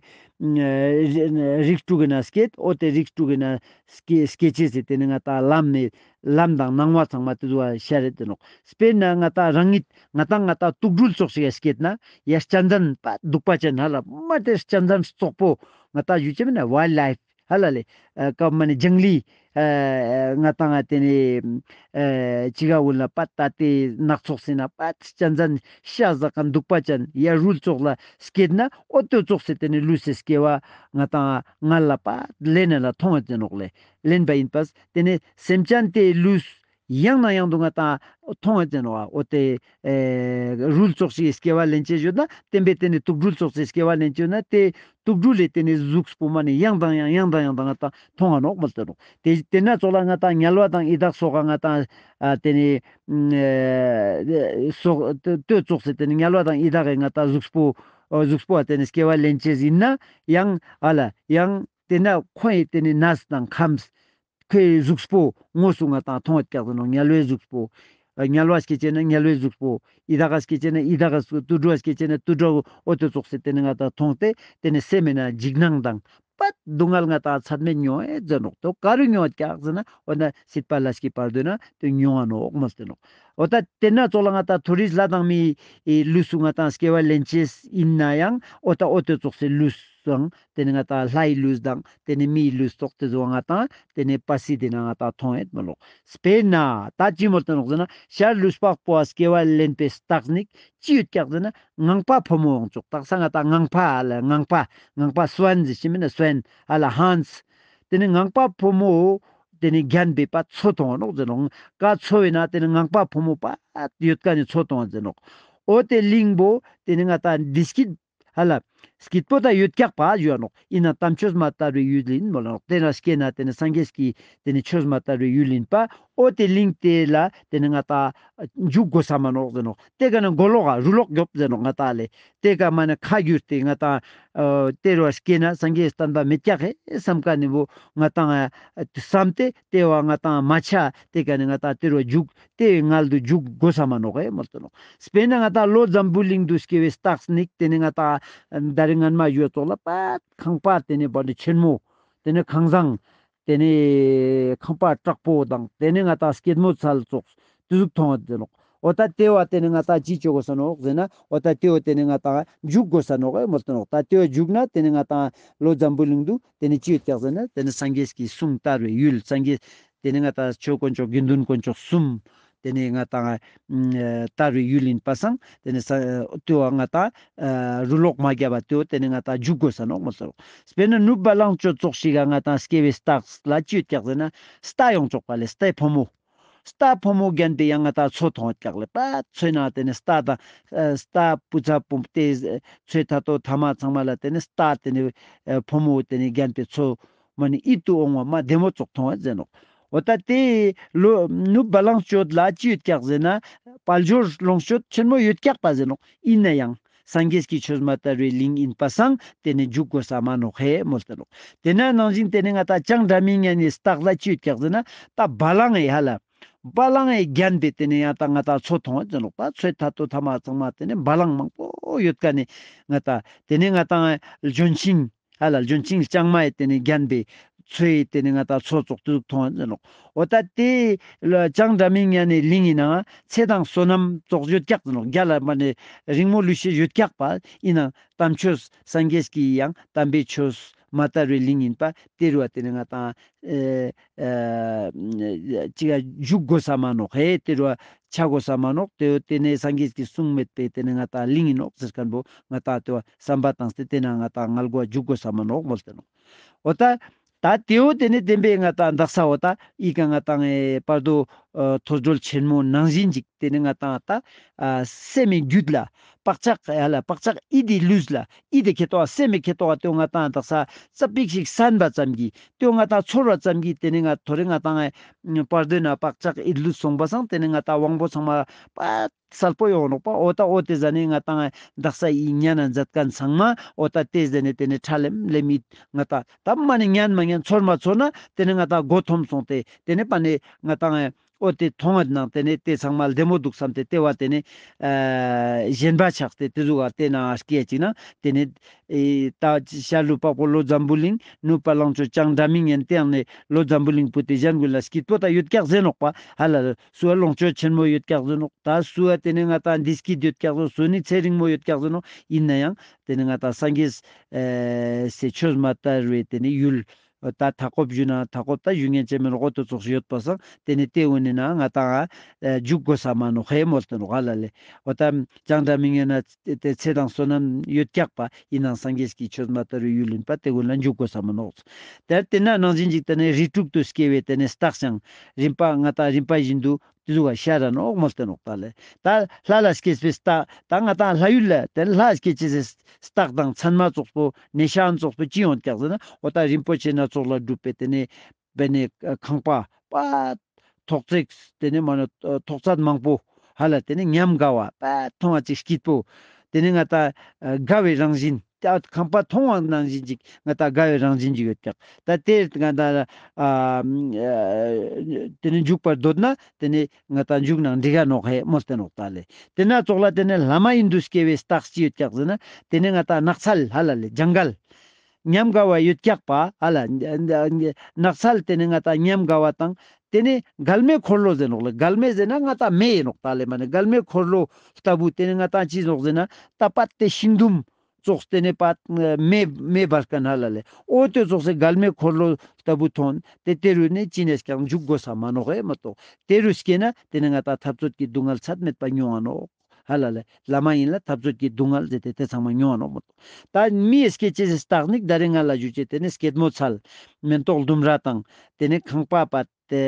རིགས་དྲུག་གི་ནང་སྐྱེད། འོ་ཏེ་རིགས་དྲུག་གི་ནང་སྐྱེ་སྐྱེ་ཅེས་སི་ཏེ་ནེ་ང་ཏང་ལམ་ནེ་ལམ་དང་སྣང་བ་ཚང་མ་ཏེ་ཚོ་ཤར་རེད་ཏེ་ནོག། དཔེར་ན་ང་ཏང་རང་ཉིད་ང་ཏང་ང་ཏང་དུག་སྦྲུལ་ཙོགས་ཤིག་སྐྱེད་ན་ཡ་གཅན་གཟན་པ་གདུག་པ་ཅན་ཧ་ལ་མ་ཏེ་གཅན་གཟན་ཙོགས་པོ་ང་ཏང་ཞུ་ཅེས་མེད་ན་ཝའིལ་ལའིཕ་ཧ་ལ་ལེ། ཨ་ཀ་མ་ནེ་ཇང་ལི་ཨ་ང་ཏང་ཏེ་ནེ་ཨ་ཅི་ག་འུ་ལ་པད་ད་ཏེ་ནགས་ཚལ་སི་ནང་པད་གཅན་གཟན་ཤ་ཟ་ཁན་གདུག་པ་ཅན་ཡ་རུལ་ཙོགས་ལ་སྐྱེད་ན་འོ་ཏེ་ཙོགས་སི་ཏེ་ནེ་ལུས་སི་སྐྱེ་བ་ང་ཏང་ང་ལ་པད་ལེན་ན་ལ་ཐོང་ཡོད་ཏེ་ནོག་ལེ། ལེན་པ་ཡིན་པས་ཏེ་ནེ་སེམས་ཅན་ཏེ་ལུས་ཡང་ནས་ཡང་དུ་ང་ཏང་ཐོང་ཡོད་ཏེ་ནོག། འོ་ཏེ་ཨེ་རུལ་ཙོགས་ཤིག་སྐྱེ་བ་ལེན་ཅེས་ཡོད་ན་བསྟན་པའི་ཏེ་ནེ་དུག་སྦྲུལ་ཙོགས་ཤིག་སྐྱེ་བ་ལེན་ཅེས་ཡོད་ན་ཏེ་དུག་སྦྲུལ་ལས་ཏེ་ནེ་གཟུགས་པོ་མ་ནེ་ཡང་དང་ཡང་ཡང་དང་ཡང་དང་ང་ཏང་ཐོང་ང་ནོག་མོལ་ཏེ་ནོག། ཏེ་ཏེ་ན་ཙོགས་ལ་ང་ཏང་དམྱལ་བ་དང་ཡི་དྭགས་སོགས་ང་ཏང་ཨ་ཏེ་ནེ་ཨེ་སོགས་ཏེ་ཙོགས་སི་ཏེ་ནེ་དམྱལ་བ་དང་ཡི་དྭགས་ཀྱི་ང་ཏང་གཟུགས་པོ་ཨ་གཟུགས་པོ་ཨ་ཏེ་ནེ་སྐྱེ་བ་ལེན་ཅེས་ཡིན་ན་ཡང་ཨ་ལ་ཡང་ཏེ་ན་ཁོའི་ཏེ་ནེ་གནས་དང་ཁམས་ཁོའི་གཟུགས་པོ་དངོས་སུ་ང་ཏང་ཐོང་ཡོད་ཀྱག་ཟེར་ནོག། དམྱལ་བའི་གཟུགས་པོ། དམྱལ་བ་སྐྱེ་ཅེ་ན་དམྱལ་བའི་གཟུགས་པོ། ཡི་དྭགས་སྐྱེ་ཅེ་ན་ཡི་དྭགས་གཟུགས། དུད་འགྲོ་སྐྱེ་ཅེ་ན་དུད་འགྲོ། འོ་དེ་ཙོགས་སེ་དེ་ནི་ང་ཏང་མཐོང་སྟེ་དེ་ནི་སེམས་མེད་ན་འཇིགས་སྣང་དང་། པད་སྡུག་བསྔལ་ང་ཏང་ཚད་མེད་མྱོང་ཨེ་ཟེར་ནོག། དོ་ག་རུ་མྱོང་ཡོད་ཀྱག་ཟེར་ན་འོ་ན་སྲིད་པ་ལས་སྐྱེས་བར་དོ་ན་དེ་མྱོང་ང་ནོག་མོལ་ཏེ་ནོག། འོ་ད་དེ་ན་ཙོགས་ལ་ང་ཏང་མཐོ་རིས་ལྷ་དང་མིའི་ལུས་སུ་ང་ཏང་སྐྱེ་བ་ལེན་ཅེས་ཡིན་ན་ཡང་འོ་ད་འོ་དེ་ཙོགས་སེ་ལུས་སང་དེ་ནི་ང་ཏང་ལྷའི་ལུས་དང་དེ་ནི་མིའི་ལུས་ཙོགས་དེ་ཙོགས་ང་ཏང་དེ་ནི་པ་སི་དེ་ན་ང་ཏང་མཐོང་ཡོད་མོལ་ལོ། དཔེར་ན་ད་ཅི་མོལ་ཏེ་ནོག་ཟེར་ན་ཤར་ལུས་འཕགས་པོ་ཨ་སྐྱེ་བ་ལེན་པའི་རྟགས་ནི་ཅི་ཡོད་ཀྱག་ཟེར་ན་ངང་པ་ཕོ་མོ་འོང་ཅོག། དག་ས་ང་ཏང་ངང་པ་ཨ་ལ་ངང་པ་ངང་པ་སུན་ཟེར་ཤེས་མེད་ན་སུན་ཨ་ལ་ཧཱནས། དེ་ནི་ངང་པ་ཕོ་མོ་དེ་ནི་རྒྱན་པའི་པ་མཚོ་མཐོང་ནོག་ཟེར་ནོག། ཀ་མཚོ་བས་ན་དེ་ནི་ངང་པ་ཕོ་མོ་པ་ཡོད་ཀ་ནི་མཚོ་མཐོང་ཟེར་ནོག། འོ་དེ་གླིང་བོ་དེ་ནི་ང་ཏང་བདེ་སྐྱིད་ཧ་ལ་སྐྱིད་པོ་ད་ཡོད་ཀྱག་པ་ཞུ་ནོག། ཡིན་ན་དམ་ཆོས་མ་དར་བའི་ཡུལ་ཡིན་མོལ་ནོག། དེ་ན་སྐྱེ་ན་དེ་ནི་སངས་རྒྱས་ཀྱི་དེ་ནི་ཆོས་མ་དར་བའི་ཡུལ་ཡིན་པ། འོ་དེ་གླིང་དེ་ལ་དེ་ནི་ང་ཏང་འཇུག་དགོས་ས་མ་ནོག་ཟེར་ནོག། དེ་ཀ་ནི་མགོ་ལོག་ག་རུ་ལོག་རྒྱོབ་ཟེར་ནོག་ང་ཏང་ལེ། དེ་ཀ་མ་ནི་ཁ་བསྒྱུར་ཏེ་ང་ཏང་ཨ་དེ་རུ་སྐྱེ་ན་སངས་རྒྱས་བསྟན་པ་མེད་ཀྱག་ཧེ་བསམ་ཀ་ནི་བོ་ང་ཏང་ཨ་བསམ་སྟེ་དེ་བ་ང་ཏང་མ་ཆ་དེ་ཀ་ནི་ང་ཏང་དེ་རུ་འཇུག་དེ་བའི་མངལ་དུ་འཇུག་དགོས་ས་མ་ནོག་ཧེ་མོལ་ཏེ་ནོག། དཔེར་ན་ང་ཏང་ལྷོ་འཛམ་བུ་གླིང་དུ་སྐྱེ་བའི་རྟགས་ནི་དེ་ནི་ང་ཏང་ཨ་ད་རེས་སྔན་མ་ཞུ་ཙོགས་ལ་པད་ཁང་པ་དེ་ནི་བ་ནི་ཆེན་མོ། དེ་ནི་ཁང་བཟང་། དེ་ནི་ཁང་པ་དྲག་པོ་དང་དེ་ནི་ང་ཏང་སྐྱེད་མོས་ཚལ་ཙོགས་དེ་ཟུག་མཐོང་ཡོད་ཟེར་ནོག། འོ་ད་དེ་བ་དེ་ནི་ང་ཏང་ཅི་ཅོ་དགོས་ས་ནོག་ཟེར་ན་འོ་ད་དེ་བ་དེ་ནི་ང་ཏང་འཇུག་དགོས་ས་ནོག་ཨེ་མོལ་ཏེ་ནོག། ད་དེ་བ་འཇུག་ན་དེ་ནི་ང་ཏང་ལྷོ་འཛམ་བུ་གླིང་དུ་དེ་ནི་ཅི་ཡོད་ཀྱག་ཟེར་ན་དེ་ནི་སངས་རྒྱས་ཀྱི་གསུང་དར་བའི་ཡུལ། སངས་རྒྱས་དེ་ནི་ང་ཏང་ཆོས་དཀོན་མཆོག་དགེ་འདུན་དཀོན་མཆོག་གསུམ་དེ་ནི་ང་ཏང་ཨ་དར་བའི་ཡུལ་ཡིན་པ་སང་དེ་ནི་ས་དེ་བ་ང་ཏང་ཨ་རུ་ལོག་མ་རྒྱབ་པ་དེ་བ་དེ་ནི་ང་ཏང་འཇུག་དགོས་ས་ནོག་མོལ་ཏེ་ནོག། དཔེར་ན་ནུབ་བ་ལང་སྤྱོད་ཙོགས་ཤིག་ག་ང་ཏང་སྐྱེ་བའི་རྟགས་ལ་ཅི་ཡོད་ཀྱག་ཟེར་ན་རྟ་ཡོང་ཅོག་པ་ལེ། རྟའི་ཕོ་མོ། རྟ་ཕོ་མོ་རྒྱན་པའི་ཡང་ང་ཏང་མཚོ་མཐོང་ཡོད་ཀྱག་ལེ། པད་མཚོའི་ནང་དེ་ནི་རྟ་དང་ཨ་རྟ་བུ་ཚ་བུ་དེ་མཚོའི་ཐ་ཐོ་ཐ་མ་ཚང་མ་ལ་དེ་ནི་རྟ་དེ་ནི་ཨ་ཕོ་མོ་དེ་ནི་རྒྱན་པའི་མཚོ་མ་ནི་ཡིད་དུ་འོང་བ་མ་བདེ་མོ་ཙོགས་མཐོང་བ་ཟེར་ནོག། འོ་ད་དེ་ལོ་ནུབ་བ་ལང་སྤྱོད་ལ་ཅི་ཡོད་ཀྱག་ཟེར་ན་དཔལ་འབྱོར་ལོངས་སྤྱོད་ཆེན་མོ་ཡོད་ཀྱག་པ་ཟེར་ནོག། ཡིན་ན་ཡང་སངས་རྒྱས་ཀྱི་ཆོས་མ་དར་བའི་གླིང་ཡིན་པ་སང་དེ་ནི་འཇུག་དགོས་ས་མ་ནོག་ཧེ་མོལ་ཏེ་ནོག། དེ་ན་ནང་བཞིན་དེ་ནི་ང་ཏང་བྱང་སྒྲ་མི་སྙན་ནི་རྟགས་ལ་ཅི་ཡོད་ཀྱག་ཟེར་ན་ད་བ་ལང་ངི་ཧ་ལ། བ་ལང་ངི་རྒྱན་པའི་དེ་ནི་ཡང་ད་ང་ཏང་མཚོ་མཐོང་བ་ཟེར་ནོག། ད་མཚོའི་ཐ་ཐོ་ཐ་མ་ཚང་མ་དེ་ནི་བ་ལང་མང་པོ་ཡོད་ཀ་ནི་ང་ཏང་དེ་ནི་ང་ཏང་ལྗོན་ཤིང་ཧ་ལ་ལྗོན་ཤིང་ལྕང་མ་ཡི་དེ་ནི་རྒྱན་པའི་མཚོ་ཡི་དེ་ནི་ང་ཏང་མཚོ་ཙོགས་དེ་ཟུག་མཐོང་བ་ཟེར་ནོག། འོ་ད་དེ་ལ་བྱང་སྒྲ་མི་སྙན་ནི་གླིང་ཡིན་ན་ཚེ་དང་བསོད་ནམས་ཙོགས་ཡོད་ཀྱག་ཟེར་ནོག། རྒྱ་ལ་མ་ནི་རིང་མོ་ལུས་ཤེས་ཡོད་ཀྱག་པ་ཡིན་ན་དམ་ཆོས་སངས་རྒྱས་ཀྱི་ཡང་དམ་པའི་ཆོས་མ་དར་བའི་གླིང་ཡིན་པ་དེ་རུ་བ་དེ་ནི་ང་ཏང་ཨེ་ཨེ་ཅི་ག་འཇུག་དགོས་ས་མ་ནོག་ཧེ། དེ་རུ་བ་ཆ་དགོས་ས་མ་ནོག། དེ་དེ་ནི་སངས་རྒྱས་ཀྱི་གསུང་མེད་པའི་དེ་ནི་ང་ཏང་གླིང་ཡིན་ནོག་ཟེར་མཁན་པོ་ང་ཏང་དེ་བ་བསམ་པ་བཏང་སྟེ་དེ་ན་ང་ཏང་མངལ་སྒོ་འཇུག་དགོས་ས་མ་ནོག་མོལ་ཏེ་ནོག། འོ་ད་ད་དེ་བོ་དེ་ནི་བདེན་པའི་ང་ཏང་དག་ས་འོ་ད་ཨི་ཀ་ང་ཏང་ཨེ་བར་དོ་ཨ་ཐོས་གྲོལ་ཆེན་མོ་ནང་བཞིན་ཅིག་དེ་ནི་ང་ཏང་ད་ཨ་སེམས་མི་རྒྱུད་ལ་བག་ཆགས་ཡ་ལ་བག་ཆགས་ཡིད་དེ་ལུས་ལ་ཡིད་དེ་ཁེ་ཏོ་སེམས་མི་ཁེ་ཏོ་དེ་བོ་ང་ཏང་དག་ས་ཙ་པིག་ཞིག་སན་པ་ཙམ་གྱིས་དེ་བོ་ང་ཏང་ཚོར་བ་ཙམ་གྱིས་དེ་ནི་ང་ཐོ་རེ་ང་ཏང་ཨེ་བར་དོ་ན་བག་ཆགས་ཡིད་ལུས་སོང་པ་སང་དེ་ནི་ང་ཏང་དབང་པོ་ཚང་མ་པ་གསལ་པོ་ཡོང་ནོག་པ། འོ་ད་འོ་དེ་ཟ་ནེ་ང་ཏང་དག་ས་ཡི་ཉན་ན་མཛད་མཁན་ཚང་མ་འོ་ད་དེ་ཟ་ནེ་དེ་ནེ་ཁྲ་ལེམ་ལེམ་ཡིད་ང་ཏང་ད་མ་ནེ་ཉན་མ་ཉན་ཚོར་མ་ཚོར་ན་དེ་ནེ་ང་ཏང་མགོ་འཐོམ་སོང་སྟེ་དེ་ནེ་པ་ནེ་ང་ཏང་འོ་དེ་མཐོང་བ་ནང་དེ་ནེ་དེ་ཚང་མ་བདེ་མོ་འདུག་བསམ་སྟེ་དེ་བ་དེ་ནེ་ཨ་ཞེན་པ་ཆགས་ཏེ་དེ་ཟུག་ག་དེ་ནང་སྐྱེ་ཅིག་ན་དེ་ནེ་ཨེ་ད་ཤར་ལུས་འཕགས་པོ་ལྷོ་འཛམ་བུ་གླིང་ནུབ་བ་ལང་སྤྱོད་བྱང་སྒྲ་མི་སྙན་དེ་ཡང་ནེ་ལྷོ་འཛམ་བུ་གླིང་པོ་དེ་གཞན་ཀུན་ལ་སྐྱིད་པོ་ད་ཡོད་ཀྱག་ཟེར་ནོག་པ། ཧ་ལ་ལ་སུ་བ་ལོངས་སྤྱོད་ཆེན་མོ་ཡོད་ཀྱག་ཟེར་ནོག། ད་སུ་བ་དེ་ནེ་ང་ཏང་བདེ་སྐྱིད་ཡོད་ཀྱག་ཟེར་ནོག། སུ་ནི་ཚེ་རིང་མོ་ཡོད་ཀྱག་ཟེར་ནོག། ཡིན་ན་ཡང་དེ་ནེ་ང་ཏང་སངས་རྒྱས་ཨེ་སི་ཆོས་མ་དར་བའི་དེ་ནེ་ཡུལ་ད་མཐའ་འཁོབ་ཞུ་ན་མཐའ་འཁོབ་ད་ཞུ་ཉན་ཅེས་མེད་ནོག། འོ་དེ་ཙོགས་ཤིག་ཡོད་པ་སང་དེ་ནེ་དེ་འོ་ནི་ན་ང་ཏང་ཨ་འཇུག་དགོས་ས་མ་ནོག་ཧེ་མོལ་ཏེ་ནོག་ཧ་ལ་ལེ། འོ་ད་བྱང་སྒྲ་མི་སྙན་ན་དེ་ཚེ་དང་བསོད་ནམས་ཡོད་ཀྱག་པ་ཡིན་ནའང་སངས་རྒྱས་ཀྱི་ཆོས་མ་དར་བའི་ཡུལ་ཡིན་པ་དེ་ཀུན་ལ་འཇུག་དགོས་ས་མ་ནོག། དེ་དེ་ན་ནང་བཞིན་ཅིག་དེ་ནེ་རིགས་དྲུག་ཏུ་སྐྱེ་བའི་དེ་ནེ་རྟགས་ཀྱང་རིམ་པ་ང་ཏང་རིམ་པ་བཞིན་དུ་དེ་ཟུག་ག་ཤར་ར་ནོག་མོལ་ཏེ་ནོག་ད་ལེ། ད་ལྷ་ལ་སྐྱེས་པའི་རྟགས་ད་ང་ཏང་ལྷ་ཡུལ་ལ་དེ་ལྷ་སྐྱེ་ཅེས་སི་རྟགས་དང་མཚན་མ་ཙོགས་པོ་ནི་ཤན་ཙོགས་པོ་ཅི་ཡོང་ཀྱག་ཟེར་ན་འོ་ད་རིན་པོ་ཆེ་སྣ་ཚོགས་ལས་གྲུབ་པའི་དེ་ནེ་བེ་ནེ་ཁང་པ་པ་ཐོག་བརྩེགས་དེ་ནེ་མ་ནེ་ཐོག་ཚད་མང་པོ་ཧ་ལ་དེ་ནེ་ཉམས་དགའ་བ་པ་མཐོང་བ་ཅིག་སྐྱིད་པོ་དེ་ནེ་ང་ཏང་དགའ་བའི་རང་བཞིན། ཏ་ཁང་པ་མཐོང་བ་ནང་བཞིན་ཅིག་ང་ཏང་དགའ་བའི་རང་བཞིན་ཅིག་ཡོད་ཀྱག། ཏ་ཏེ་ང་ཏང་ཨ་ཏེ་ནེ་འཇུག་པར་འདོད་ན་ཏེ་ནེ་ང་ཏང་འཇུག་ནང་འགྲིག་ག་ནོག་ཧེ་མོལ་ཏེ་ནོག་ཏ་ལེ། ཏེ་ན་ཙོགས་ལ་ཏེ་ནེ་བླ་མ་ཨིན་དུ་སྐྱེ་བའི་རྟགས་ཅི་ཡོད་ཀྱག་ཟེར་ན་ཏེ་ནེ་ང་ཏང་ནགས་ཚལ་ཧ་ལ་ལེ་ཇང་གལ་ཉམས་དགའ་བ་ཡོད་ཀྱག་པ་ཧ་ལ། ནགས་ཚལ་ཏེ་ནེ་ང་ཏང་ཉམས་དགའ་བ་དང་ཏེ་ནེ་མགལ་མེ་འཁོར་ལོ་ཟེར་ནོག་ལེ། མགལ་མེ་ཟེར་ན་ང་ཏང་མེ་ཨིན་ནོག་ཏ་ལེ། མ་ནེ་མགལ་མེ་འཁོར་ལོ་ལྟ་བུ་ཏེ་ནེ་ང་ཏང་ཅི་ནོག་ཟེར་ན་ཏ་པ་ཏེ་ཤིང་དུམ་ཙོགས་ཏེ་ནེ་པ་མེ་མེ་འབར་ཁན་ཧ་ལ་ལེ། འོ་ཏེ་ཙོགས་སེ་མགལ་མེ་འཁོར་ལོ་ལྟ་བུ་ཐོང་ཏེ་ཏེ་རུ་ནེ་ཅི་ནེ་ཀྱང་འཇུག་དགོས་ས་མ་ནོག་ཧེ་མ་གཏོགས་ཏེ་རུ་སྐྱེས་ན་ཏེ་ནེ་ང་ཏང་འཐབ་རྩོད་ཀྱི་སྡུག་བསྔལ་ཚད་མེད་པ་མྱོང་ང་ནོག་ཧ་ལ་ལེ། བླ་མ་ཨིན་ལ་འཐབ་རྩོད་ཀྱི་སྡུག་བསྔལ་ཟེར་ཏེ་ཏེ་ཚང་མ་མྱོང་ང་ནོག་མ་གཏོགས། ཏ་མིའི་སྐྱེ་ཅེས་སི་རྟགས་ནི་ད་རེས་ང་ལ་ཞུ་ཅེས་ཏེ་ནེ་སྐྱེད་མོས་ཚལ་མེན་ཏོག་ལྡུམ་ར་དང་ཏེ་ནེ་ཁང་པ་པ་ཏེ་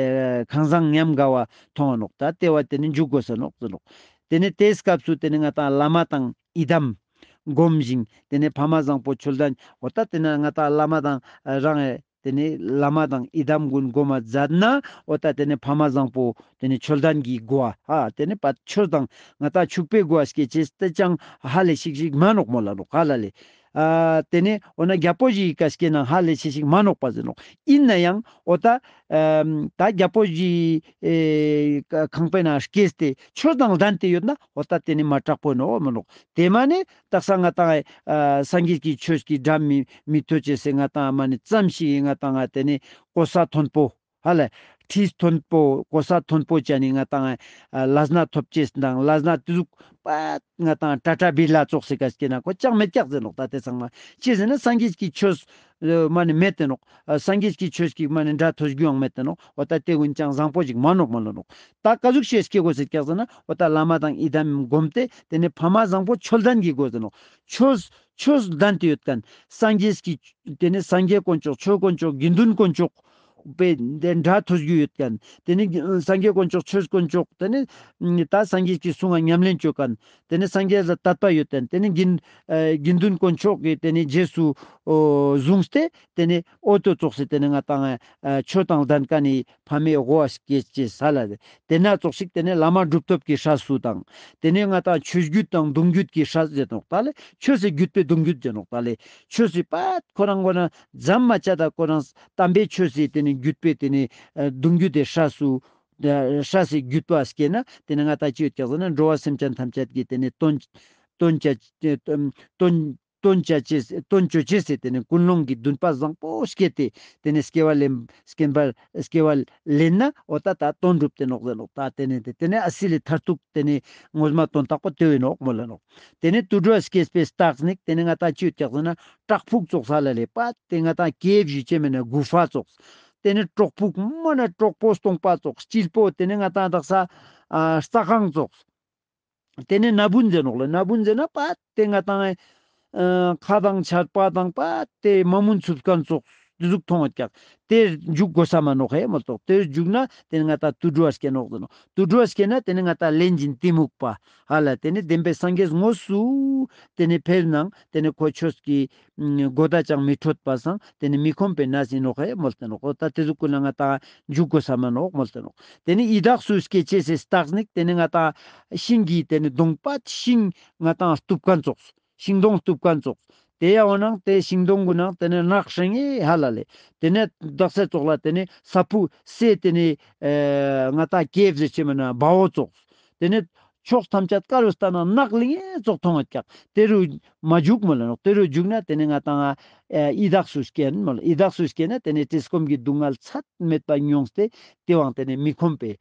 ཁང་བཟང་ཉམས་དགའ་བ་མཐོང་ང་ནོག། ཏ་ཏེ་བ་ཏེ་ནེ་འཇུག་དགོས་ས་ནོག་ཟེར་ནོག། ཏེ་ནེ་ཏེའི་སྐབས་སུ་ཏེ་ནེ་ང་ཏང་བླ་མ་དང་ཡི་དམ་སྒོམ་ཞིང་ཏེ་ནེ་ཕ་མ་བཟང་པོ་ཆོས་ལྡན་འོ་ཏ་ཏེ་ནེ་ང་ཏང་བླ་མ་དང་རང་ཨེ་ཏེ་ནེ་བླ་མ་དང་ཡི་དམ་ཀུན་སྒོམ་མ་མཛད་ན་འོ་ཏ་ཏེ་ནེ་ཕ་མ་བཟང་པོ་ཏེ་ནེ་ཆོས་ལྡན་གྱི་སྒོ་ཧ་ཏེ་ནེ་པ་ཆོས་དང་ང་ཏང་ཕྱུག་པའི་སྒོ་ཨ་སྐྱེ་ཅེས་ཏེ་ཅང་ཧ་ལས་ཤིག་ཤིག་མ་ནོག་མོལ་ལ་ནོག་ཧ་ལ་ལེ། ཨ་ཏེ་ནེ་འོ་ན་རྒྱལ་པོ་ཞིག་གི་ཀ་སྐྱེ་ན་ཧ་ལས་ཤིག་ཤིག་མ་ནོག་པ་ཟེར་ནོག། ཨིན་ན་ཡང་འོ་ཏ་ཨམ་ཏ་རྒྱལ་པོ་ཞིག་ཨེ་ཁང་པའི་ནང་སྐྱེས་ཏེ་ཆོས་དང་ལྡན་ཏེ་ཡོད་ན་འོ་ཏ་ཏེ་ནེ་མ་དྲག་པོ་ནོག་མ་ནོག། ཏེ་མ་ནེ་དག་ས་ང་ཏང་ཨ་སངས་རྒྱས་ཀྱི་ཆོས་ཀྱི་སྒྲ་མི་མི་ཐོས་ཅེས་སི་ང་ཏང་མ་ནེ་ཙམ་ཞིག་ང་ཏང་ཏེ་ནེ་གོ་ས་མཐོན་པོ་ཧ་ལ་ཁྲིས་མཐོན་པོ་གོ་ས་མཐོན་པོ་ཅན་ནི་ང་ཏང་ཨ་ལས་སྣ་ཐོབ་ཅེས་དང་ལས་སྣ་ཏེ་ཟུག་པ་ང་ཏང་ཊ་ཊ་བི་ར་ལ་ཙོགས་སི་ཀ་སྐྱེ་ན་ཁོ་ཅང་མེད་ཀྱག་ཟེར་ནོག། ཏ་ཏེ་ཚང་མ་ཅི་ཟེར་ན་སངས་རྒྱས་ཀྱི་ཆོས་ཨ་མ་ནེ་མེད་དེ་ནོག། ཨ་སངས་རྒྱས་ཀྱི་ཆོས་ཀྱི་མ་ནེ་སྒྲ་ཐོས་རྒྱུའང་མེད་དེ་ནོག། འོ་ཏ་ཏེ་ཀུན་ཅང་བཟང་པོ་ཞིག་མ་ནོག་མ་ལ་ནོག། ཏ་ཀ་ཟུག་ཤེས་སྐྱེ་དགོས་ཟེར་ཀྱག་ཟེར་ན་འོ་ཏ་བླ་མ་དང་ཡི་དམ་སྒོམ་སྟེ་ཏེ་ནེ་ཕ་མ་བཟང་པོ་ཆོས་ལྡན་གྱི་སྒོ་ཟེར་ནོག། ཆོས་ཆོས་ལྡན་ཏེ་ཡོད་ཁན་སངས་རྒྱས་ཀྱི་ཏེ་ནེ་སངས་རྒྱས་དཀོན་མཆོག་ཆོས་དཀོན་མཆོག་དགེ་འདུན་དཀོན་མཆོག་པའི་ཏེ་སྒྲ་ཐོས་རྒྱུ་ཡོད་ཁན། ཏེ་ནེ་སངས་རྒྱས་དཀོན་མཆོག་ཆོས་དཀོན་མཆོག་ཏེ་ནེ་ཏ་སངས་རྒྱས་ཀྱི་གསུང་ང་ཉམས་ལེན་ཅོ་ཁན། ཏེ་ནེ་སངས་རྒྱས་ལ་དད་པ་ཡོད་ཁན། ཏེ་ནེ་དགེ་ཨ་དགེ་འདུན་དཀོན་མཆོག་གི་ཏེ་ནེ་རྗེས་སུ་ཨོ་བཟུང་སྟེ་ཏེ་ནེ་འོ་ཏེ་ཙོགས་སི་ཏེ་ནེ་ང་ཏང་ཨ་ཆོས་དང་ལྡན་ཁན་ནི་ཕ་མའི་སྒོ་ཨ་སྐྱེ་ཅེས་ཧ་ལ་ལེ། ཏེ་ན་ཙོགས་ཤིག་ཏེ་ནེ་བླ་མ་གྲུབ་ཐོབ་ཀྱི་སྲས་སུ་དང་། ཏེ་ནེ་ང་ཏང་ཆོས་བརྒྱུད་དང་གདུང་བརྒྱུད་ཀྱི་སྲས་ཟེར་ནོག་ཏ་ལེ། ཆོས་སི་བརྒྱུད་པའི་གདུང་བརྒྱུད་ཟེར་ནོག་ཏ་ལེ། ཆོས་སི་པ་ཁོ་རང་ཁོ་རང་ཛམ་མ་ཆད་ད་ཁོ་རང་དམ་པའི་ཆོས་སི་ཏེ་ནེ་བརྒྱུད་པའི་ཏེ་ནེ་ཨ་གདུང་བརྒྱུད་དི་སྲས་སུ་ཨ་སྲས་སི་བརྒྱུད་པ་སྐྱེ་ན་ཏེ་ནེ་ང་ཏང་ཅི་ཡོད་ཀྱག་ཟེར་ན་འགྲོ་བ་སེམས་ཅན་ཐམས་ཅད་ཀྱི་ཏེ་ནེ་དོན་དོན་བྱ་དོན་དོན་དོན་བྱ་ཅེས་དོན་ཅོ་ཅེས་སི་ཏེ་ནེ་ཀུན་སློང་གི་འདུན་པ་བཟང་པོ་སྐྱེས་ཏེ་ཏེ་ནེ་སྐྱེ་བ་ལེན་སྐྱེ་བ་སྐྱེ་བ་ལེན་ན་འོ་ཏ་ཏ་དོན་གྲུབ་སྟེ་ནོག་ཟེར་ནོག། ཏ་ཏེ་ནེ་ཏེ་ཏེ་ནེ་ཨ་སི་ལི་མཐར་ཐུག་ཏེ་ནེ་ངོ་མ་དོན་དག་པོ་ཏེ་བོ་ཨིན་ནོག་མོལ་ལ་ནོག། ཏེ་ནེ་དུད་འགྲོ་སྐྱེས་པའི་རྟགས་ནི་ཏེ་ནེ་ང་ཏང་ཅི་ཡོད་ཀྱག་ཟེར་ན་བྲག་ཕུག་ཙོགས་ཧ་ལ་ལེ། པ་ཏེ་ང་ཏང་ཀེབ་ཞུ་ཅེས་མེད་ན་གུ་ཕ་ཙོགས། ཏེ་ནེ་གྲོག་ཕུག་མ་ནེ་གྲོག་པོ་སྟོང་པ་ཙོགས་སྐྱིད་པོ་ཏེ་ནེ་ང་ཏང་དག་ས་ཨ་རྩྭ་ཁང་ཙོགས། ཏེ་ནེ་ན་བུན་ཟེར་ནོག་ལེ། ན་བུན་ཟེར་ན་པ་ཏེ་ང་ཏང་ཨ་ཁ་དང་ཆར་པ་དང་པ་ཏེ་མ་མུན་ཚུབ་ཁན་ཙོགས་ཏེ་ཟུག་ཐོང་ཡོད་ཀྱག། ཏེ་འཇུག་དགོས་ས་མ་ནོག་ཧེ་མོལ་ཏོག། ཏེ་འཇུག་ན་ཏེ་ནེ་ང་ཏང་དུད་འགྲོ་བ་སྐྱེ་ནོག་ཟེར་ནོག། དུད་འགྲོ་བ་སྐྱེ་ན་ཏེ་ནེ་ང་ཏང་ལན་ཅིག་གཏི་མུག་པ་ཧ་ལ་ཏེ་ནེ་བདེན་པའི་སངས་རྒྱས་དངོས་སུ་ཏེ་ནེ་ཕེབས་ནང་ཏེ་ནེ་ཁོ་ཆོས་ཀྱི་གོ་བརྡ་ཅང་མི་འཕྲོད་པ་སང་ཏེ་ནེ་མི་ཁོམ་པའི་གནས་ཨིན་ནོག་ཧེ་མོལ་ཏེ་ནོག། འོ་ཏ་ཏེ་ཟུག་ཀུན་ལ་ང་ཏང་འཇུག་དགོས་ས་མ་ནོག་མོལ་ཏེ་ནོག། ཏེ་ནེ་ཡི་དྭགས་སུ་སྐྱེ་ཅེས་སི་རྟགས་ནི་ཏེ་ནེ་ང་ཏང་ཤིང་གི་ཏེ་ནེ་སྡོང་པ་ཤིང་ང་ཏང་གཏུབ་ཁན་ཙོགས། ཤིང་སྡོང་གཏུབ་ཁན་ཙོགས། ཏེ་ཡང་འོ་ནང་ཏེ་ཤིང་སྡོང་གུན་ནང་ཏེ་ནེ་རྣག་ཧྲེང་ངེ་ཧ་ལ་ལེ། ཏེ་ནེ་དག་ས་ཙོགས་ལ་ཏེ་ནེ་ས་ཕུ་སེ་ཏེ་ནེ་ཨེ་ང་ཏང་ཀེབ་ཟེར་ཅེས་མེད་ན་བ་འོ་ཙོགས། ཏེ་ནེ་ཕྱོགས་ཐམས་ཅད་ཀ་རུ་ལྟ་ན་རྣག་ལིང་ངེ་ཙོགས་ཐོང་ངད་ཀྱག། ཏེ་རུ་མ་འཇུག་མོལ་ལ་ནོག། ཏེ་རུ་འཇུག་ན་ཏེ་ནེ་ང་ཏང་ཨེ་ཡི་དྭགས་སུ་སྐྱེ་ཨིན་མོལ། ཡི་དྭགས་སུ་སྐྱེ་ན་ཏེ་ནེ་བཀྲེས་སྐོམ་གྱི་སྡུག་བསྔལ་ཚད་མེད་པ་མྱོང་སྟེ་ཏེ་བོའང་ཏེ་ནེ་མི་ཁོམ་པའི་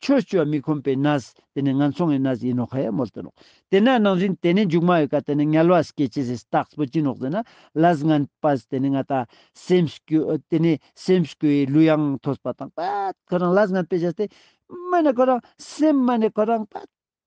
ཆོས་ཅོ་བ་མི་ཁོམ་པའི་གནས་ཏེ་ནེ་ངན་སོང་གི་གནས་ཨིན་ནོག་ཧེ་མོལ་ཏེ་ནོག། ཏེ་ན་ནང་བཞིན་ཏེ་ནེ་མཇུག་མ་ཡོད་ཀ་ཏེ་ནེ་དམྱལ་བ་སྐྱེ་ཅེས་སི་རྟགས་པོ་ཅི་ནོག་ཟེར་ན་ལས་ངན་པ་ཏེ་ནེ་ང་ཏང་སེམས་སྐྱོ་ཏེ་ནེ་སེམས་སྐྱོ་བའི་གླུ་དབྱངས་ཐོས་པ་དང་པ་ཁོ་རང་ལས་ངན་པའི་བྱས་ཏེ་མ་ནེ་ཁོ་རང་སེམས་མ་ནེ་ཁོ་རང་པ་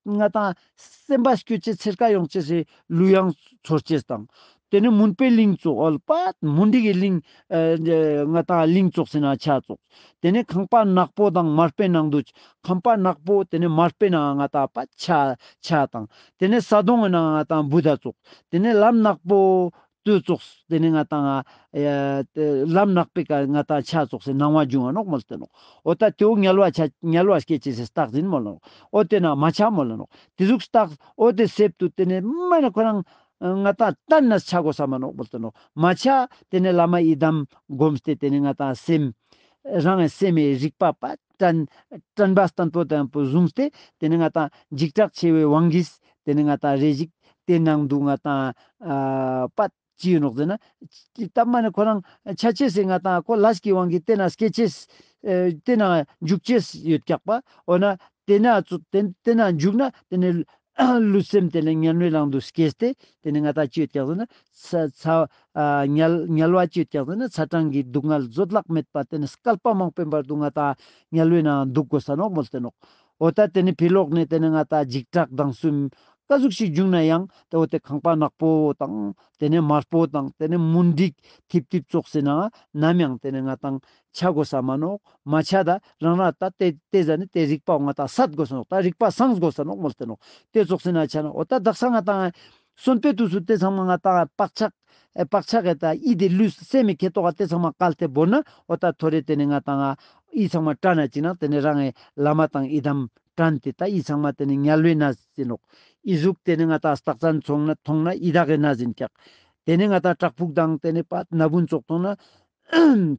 ང་ཏང་སེམས་པ་སྐྱོ་ཅེས་འཚེར་ཁ་ཡོང་ཅེས་སི་གླུ་དབྱངས་ཚོར་ཅེས་དང་། ཏེ་ནེ་མུན་པའི་གླིང་ཙོགས་ཨོལ་པ་མུན་དིག་གི་གླིང་ཨེ་ང་ཏང་གླིང་ཙོགས་སི་ནང་ཆ་ཙོགས། ཏེ་ནེ་ཁང་པ་ནག་པོ་དང་མར་པའི་ནང་དུ་ཁང་པ་ནག་པོ་ཏེ་ནེ་མར་པའི་ནང་ང་ཏང་པ་ཆ་ཆ་དང་། ཏེ་ནེ་ས་དོང་གི་ནང་ང་ཏང་བུ་དྷ་ཙོགས། ཏེ་ནེ་ལམ་ནག་པོ་ཏུ་ཙོགས་ཏེ་ནེ་ང་ཏང་ཨེ་ལམ་ནག་པའི་ཀ་ང་ཏང་ཆ་ཙོགས་སི་སྣང་བ་འབྱུང་བ་ནོག་མོལ་ཏེ་ནོག། འོ་ཏ་ཏེ་བོ་དམྱལ་བ་ཆ་དམྱལ་བ་སྐྱེ་ཅེས་སི་རྟགས་ཨིན་མོལ་ལ་ནོག། འོ་ཏེ་ན་མ་ཆ་མོལ་ལ་ནོག། ཏེ་ཟུག་རྟགས་འོ་ཏེ་སེབ་ཏུ་ཏེ་ནེ་མ་ནེ་ཁོ་རང་ ང་ཏང་ལྟར་ན་ཆ་དགོས་ས་མ་ནོག་མོལ་ཏེ་ནོག། མ་ཆ་ཏེ་ནེ་བླ་མ་ཡི་དམ་སྒོམས་ཏེ་ཏེ་ནེ་ང་ཏང་སེམས་རང་སེམས་མི་རིག་པ་པ་དྲན་དྲན་པ་བརྟན་པོ་དང་པོ་བཟུང་སྟེ་ཏེ་ནེ་ང་ཏང་འཇིགས་སྐྲག་ཆེ་བའི་དབང་གིས་ཏེ་ནེ་ང་ཏང་རེ་ཞིག་ཏེ་ནང་དུ་ང་ཏང་ཨ་པ་ཅི་ཡོད་ནོག་ཟེར་ན། ཏ་མ་ནེ་ཁོ་རང་ཆ་ཅེས་སི་ང་ཏང་ཁོ་ལས་ཀྱི་དབང་གིས་ཏེ་ན་སྐྱེ་ཅེས་ཨེ་ཏེ་ན་འཇུག་ཅེས་ཡོད་ཀྱག་པ། འོ་ན་ཏེ་ན་ཚུ་ཏེ་ཏེ་ན་འཇུག་ན་ཏེ་ནེ་ལུས་སེམས་ཏེ་ནེ་དམྱལ་བའི་ནང་དུ་སྐྱེས་ཏེ་ཏེ་ནེ་ང་ཏང་ཅི་ཡོད་ཀྱག་ཟེར་ན་ཚ་ཚ་ཨ་དམྱལ་དམྱལ་བ་ཅི་ཡོད་ཀྱག་ཟེར་ན་ཚ་གྲང་གི་སྡུག་བསྔལ་བཟོད་གླགས་མེད་པ་ཏེ་ནེ་བསྐལ་པ་མང་པོའི་བར་དུ་ང་ཏང་དམྱལ་བའི་ནང་འདུག་དགོས་ས་ནོག་མོལ་ཏེ་ནོག། འོ་ཏ་ཏེ་ནེ་ཕི་ལོག་ནེ་ཏེ་ནེ་ང་ཏང་འཇིགས་སྐྲག་སྡང་གསུམ་ཀ་ཟུག་ཞིག་བྱུང་ན་ཡང་ཏེ་འོ་ཏེ་ཁང་པ་ནག་པོ་དང་ཏེ་ནེ་དམར་པོ་དང་ཏེ་ནེ་མུན་དིག་ཐིབ་ཐིབ་ཙོགས་སི་ནང་ནམ་ཡང་ཏེ་ནེ་ང་ཏང་ཆ་དགོས་ས་མ་ནོག། མ་ཆ་ད་རང་རང་ཏ་ཏེ་ཏེ་ཟ་ནེ་ཏེ་རིག་པ་ང་ཏང་སད་དགོས་ས་ནོག། ཏ་རིག་པ་སངས་དགོས་ས་ནོག་མོལ་ཏེ་ནོག། ཏེ་ཙོགས་སི་ནང་ཆ་ན་འོ་ཏ་དག་ས་ང་ཏང་གསོན་པོའི་དུས་སུ་ཏེ་ཚང་མ་ང་ཏང་བག་ཆགས་ཨེ་བག་ཆགས་ཨེ་ཏ་ཡིད་དེ་ལུས་སེམས་མི་ཁེ་ཏོག་ག་ཏེ་ཚང་མ་བཀལ་ཏེ་བོར་ན་འོ་ཏ་ཐོ་རེ་ཏེ་ནེ་ང་ཏང་ཡིད་ཚང་མ་དྲན་ན་ཅིག་ན་ཏེ་ནེ་རང་ངི་བླ་མ་དང་ཡི་དམ་དྲན་ཏེ་ཏ་ཡིད་ཚང་མ་ཏེ་ནེ་དམྱལ་བའི་ནང་ཟིན་ནོག། ཡིད་གཟུགས་ཏེ་ནེ་ང་ཏང་རྟགས་མཚན་མཐོང་ན་མཐོང་ན་ཡི་དྭགས་ཀྱི་ནང་ཟིན་ཀྱག། ཏེ་ནེ་ང་ཏང་བྲག་ཕུག་དང་ཏེ་ནེ་པ་ན་བུན་ཙོགས་མཐོང་ན་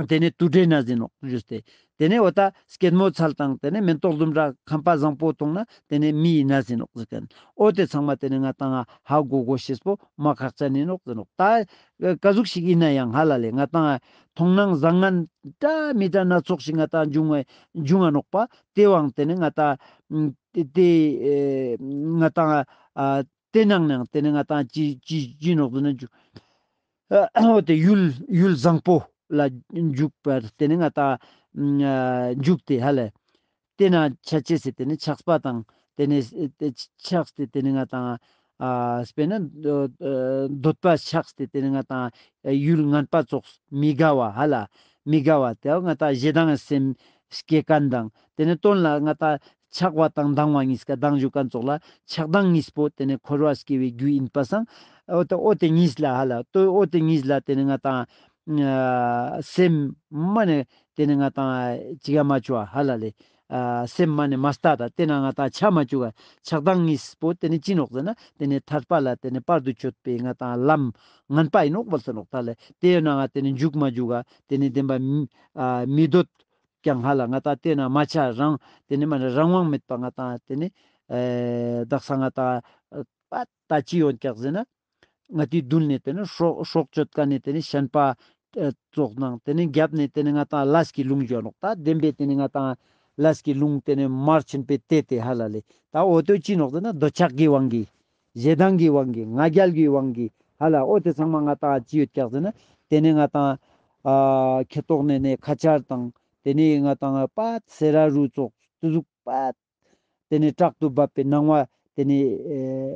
ཏེ་ནེ་དུད་འགྲོའི་ནང་ཟིན་ནོག་ཞུས་ཏེ། ཏེ་ནེ་འོ་ཏ་སྐྱེད་མོས་ཚལ་དང་ཏེ་ནེ་མེ་ཏོག་ལྡུམ་ར་ཁང་པ་བཟང་པོ་མཐོང་ན་ཏེ་ནེ་མིའི་ནང་ཟིན་ནོག་ཟེར་ཁན། འོ་ཏེ་ཚང་མ་ཏེ་ནེ་ང་ཏང་ཧ་གོ་གོ་ཤེས་པོ་མ་ཁག་ཅན་ཨིན་ནོག་ཟེར་ནོག། ཏ་ཀ་ཟུག་ཞིག་ཨིན་ན་ཡང་ཧ་ལ་ལེ་ང་ཏང་མཐོང་སྣང་བཟང་ངན་འདྲ་མི་འདྲ་སྣ་ཚོགས་ཤིག་ང་ཏང་འབྱུང་བ་འབྱུང་ང་ནོག་པ། ཏེ་བོའང་ཏེ་ནེ་ང་ཏང་ཏེ་ཏེ་ཨེ་ང་ཏང་ཨ་ཏེ་ནང་ནང་ཏེ་ནེ་ང་ཏང་ཅི་ཅི་ཅི་ནོག་ཟེར་ན་འཇུ་ཨ་འོ་ཏེ་ཡུལ་ཡུལ་བཟང་པོ་ལ་འཇུག་པར་ཏེ་ནེ་ང་ཏང་ཨ་འཇུག་སྟེ་ཧ་ལ་ཏེ་ན་ཆ་ཅེས་སི་ཏེ་ནེ་ཆགས་པ་དང་ཏེ་ནེ་ཆགས་ཏེ་ཏེ་ནེ་ང་ཏང་ཨ་སྤེར་ན་འདོད་པ་ཆགས་ཏེ་ཏེ་ནེ་ང་ཏང་ཡུལ་ངན་པ་ཙོགས་མི་དགའ་བ་ཧ་ལ་མི་དགའ་བ་ཏེ་ང་ཏང་ཞེ་སྡང་སེམས་སྐྱེ་ཁན་དང་ཏེ་ནེ་དོན་ལ་ང་ཏང་ཆགས་པ་དང་སྡང་བ་གཉིས་ཀ་སྡང་ཞུ་ཁན་ཙོགས་ལ་ཆགས་སྡང་གཉིས་པོ་ཏེ་ནེ་འཁོར་བ་སྐྱེ་བའི་རྒྱུ་ཨིན་པ་སང་འོ་ཏེ་འོ་ཏེ་གཉིས་ལ་ཧ་ལ་ཏོ་འོ་ཏེ་གཉིས་ལ་ཏེ་ནེ་ང་ཏང་ཨ་སེམས་མ་ནེ་ཏེ་ནེ་ང་ཏང་ཅི་ག་མ་ཅུ་བ་ཧ་ལ་ལེ། ཨ་སེམས་མ་ནེ་མ་ལྟ་ད་ཏེ་ན་ང་ཏང་ཆ་མ་ཅུག་ག་ཆགས་སྡང་གཉིས་པོ་ཏེ་ནེ་ཅི་ནོག་ཟེར་ན་ཏེ་ནེ་ཐར་པ་ལ་ཏེ་ནེ་བར་དུ་གཅོད་པའི་ང་ཏང་ལམ་ངན་པ་ཨིན་ནོག་མོལ་ཏེ་ནོག། ད་ལེ་ཏེ་ན་ང་ཏེ་ནེ་འཇུག་མ་འཇུག་ག་ཏེ་ནེ་བདེན་པ་མི་ཨ་མི་འདོད་ཀྱང་ཧ་ལ་ང་ཏང་ཏེ་ན་མ་ཆ་རང་ཏེ་ནེ་མ་ནེ་རང་དབང་མེད་པ་ང་ཏང་ཏེ་ནེ་ཨེ་དག་ས་ང་ཏང་ཨ་པ་ད་ཅི་ཡོང་ཀྱག་ཟེར་ན། ང་ཏིའི་མདུན་ནེ་ཏེ་ནེ་སྲོག་སྲོག་གཅོད་ཀ་ནེ་ཏེ་ནེ་ཤན་པ་ཨ་ཙོགས་དང་ཏེ་ནེ་རྒྱབ་ནེ་ཏེ་ནེ་ང་ཏང་ལས་ཀྱི་རླུང་ཞུ་ནོག། ད་བདེན་པའི་ཏེ་ནེ་ང་ཏང་ལས་ཀྱི་རླུང་ཏེ་ནེ་མར་ཕྱིན་པའི་ཏེ་ཏེ་ཧ་ལ་ལེ། ད་འོ་ཏོ་ཅི་ནོག་ཟེར་ན་འདོད་ཆགས་ཀྱི་དབང་གིས་ཞེ་སྡང་གི་དབང་གིས་ང་རྒྱལ་གྱི་དབང་གིས་ཧ་ལ་འོ་ཏེ་ཚང་མ་ང་ཏང་ཅི་ཡོད་ཀྱག་ཟེར་ན་ཏེ་ནེ་ང་ཏང་ཨ་ཁེ་ཏོག་ནེ་ནེ་ཁ་ཆར་དང་ཏེ་ནེ་ང་ཏང་པ་སེ་ར་རུ་ཙོགས་ཏེ་ཟུག་པ་ཏེ་ནེ་དྲག་ཏུ་འབབ་པའི་སྣང་བ་ཏེ་ནེ་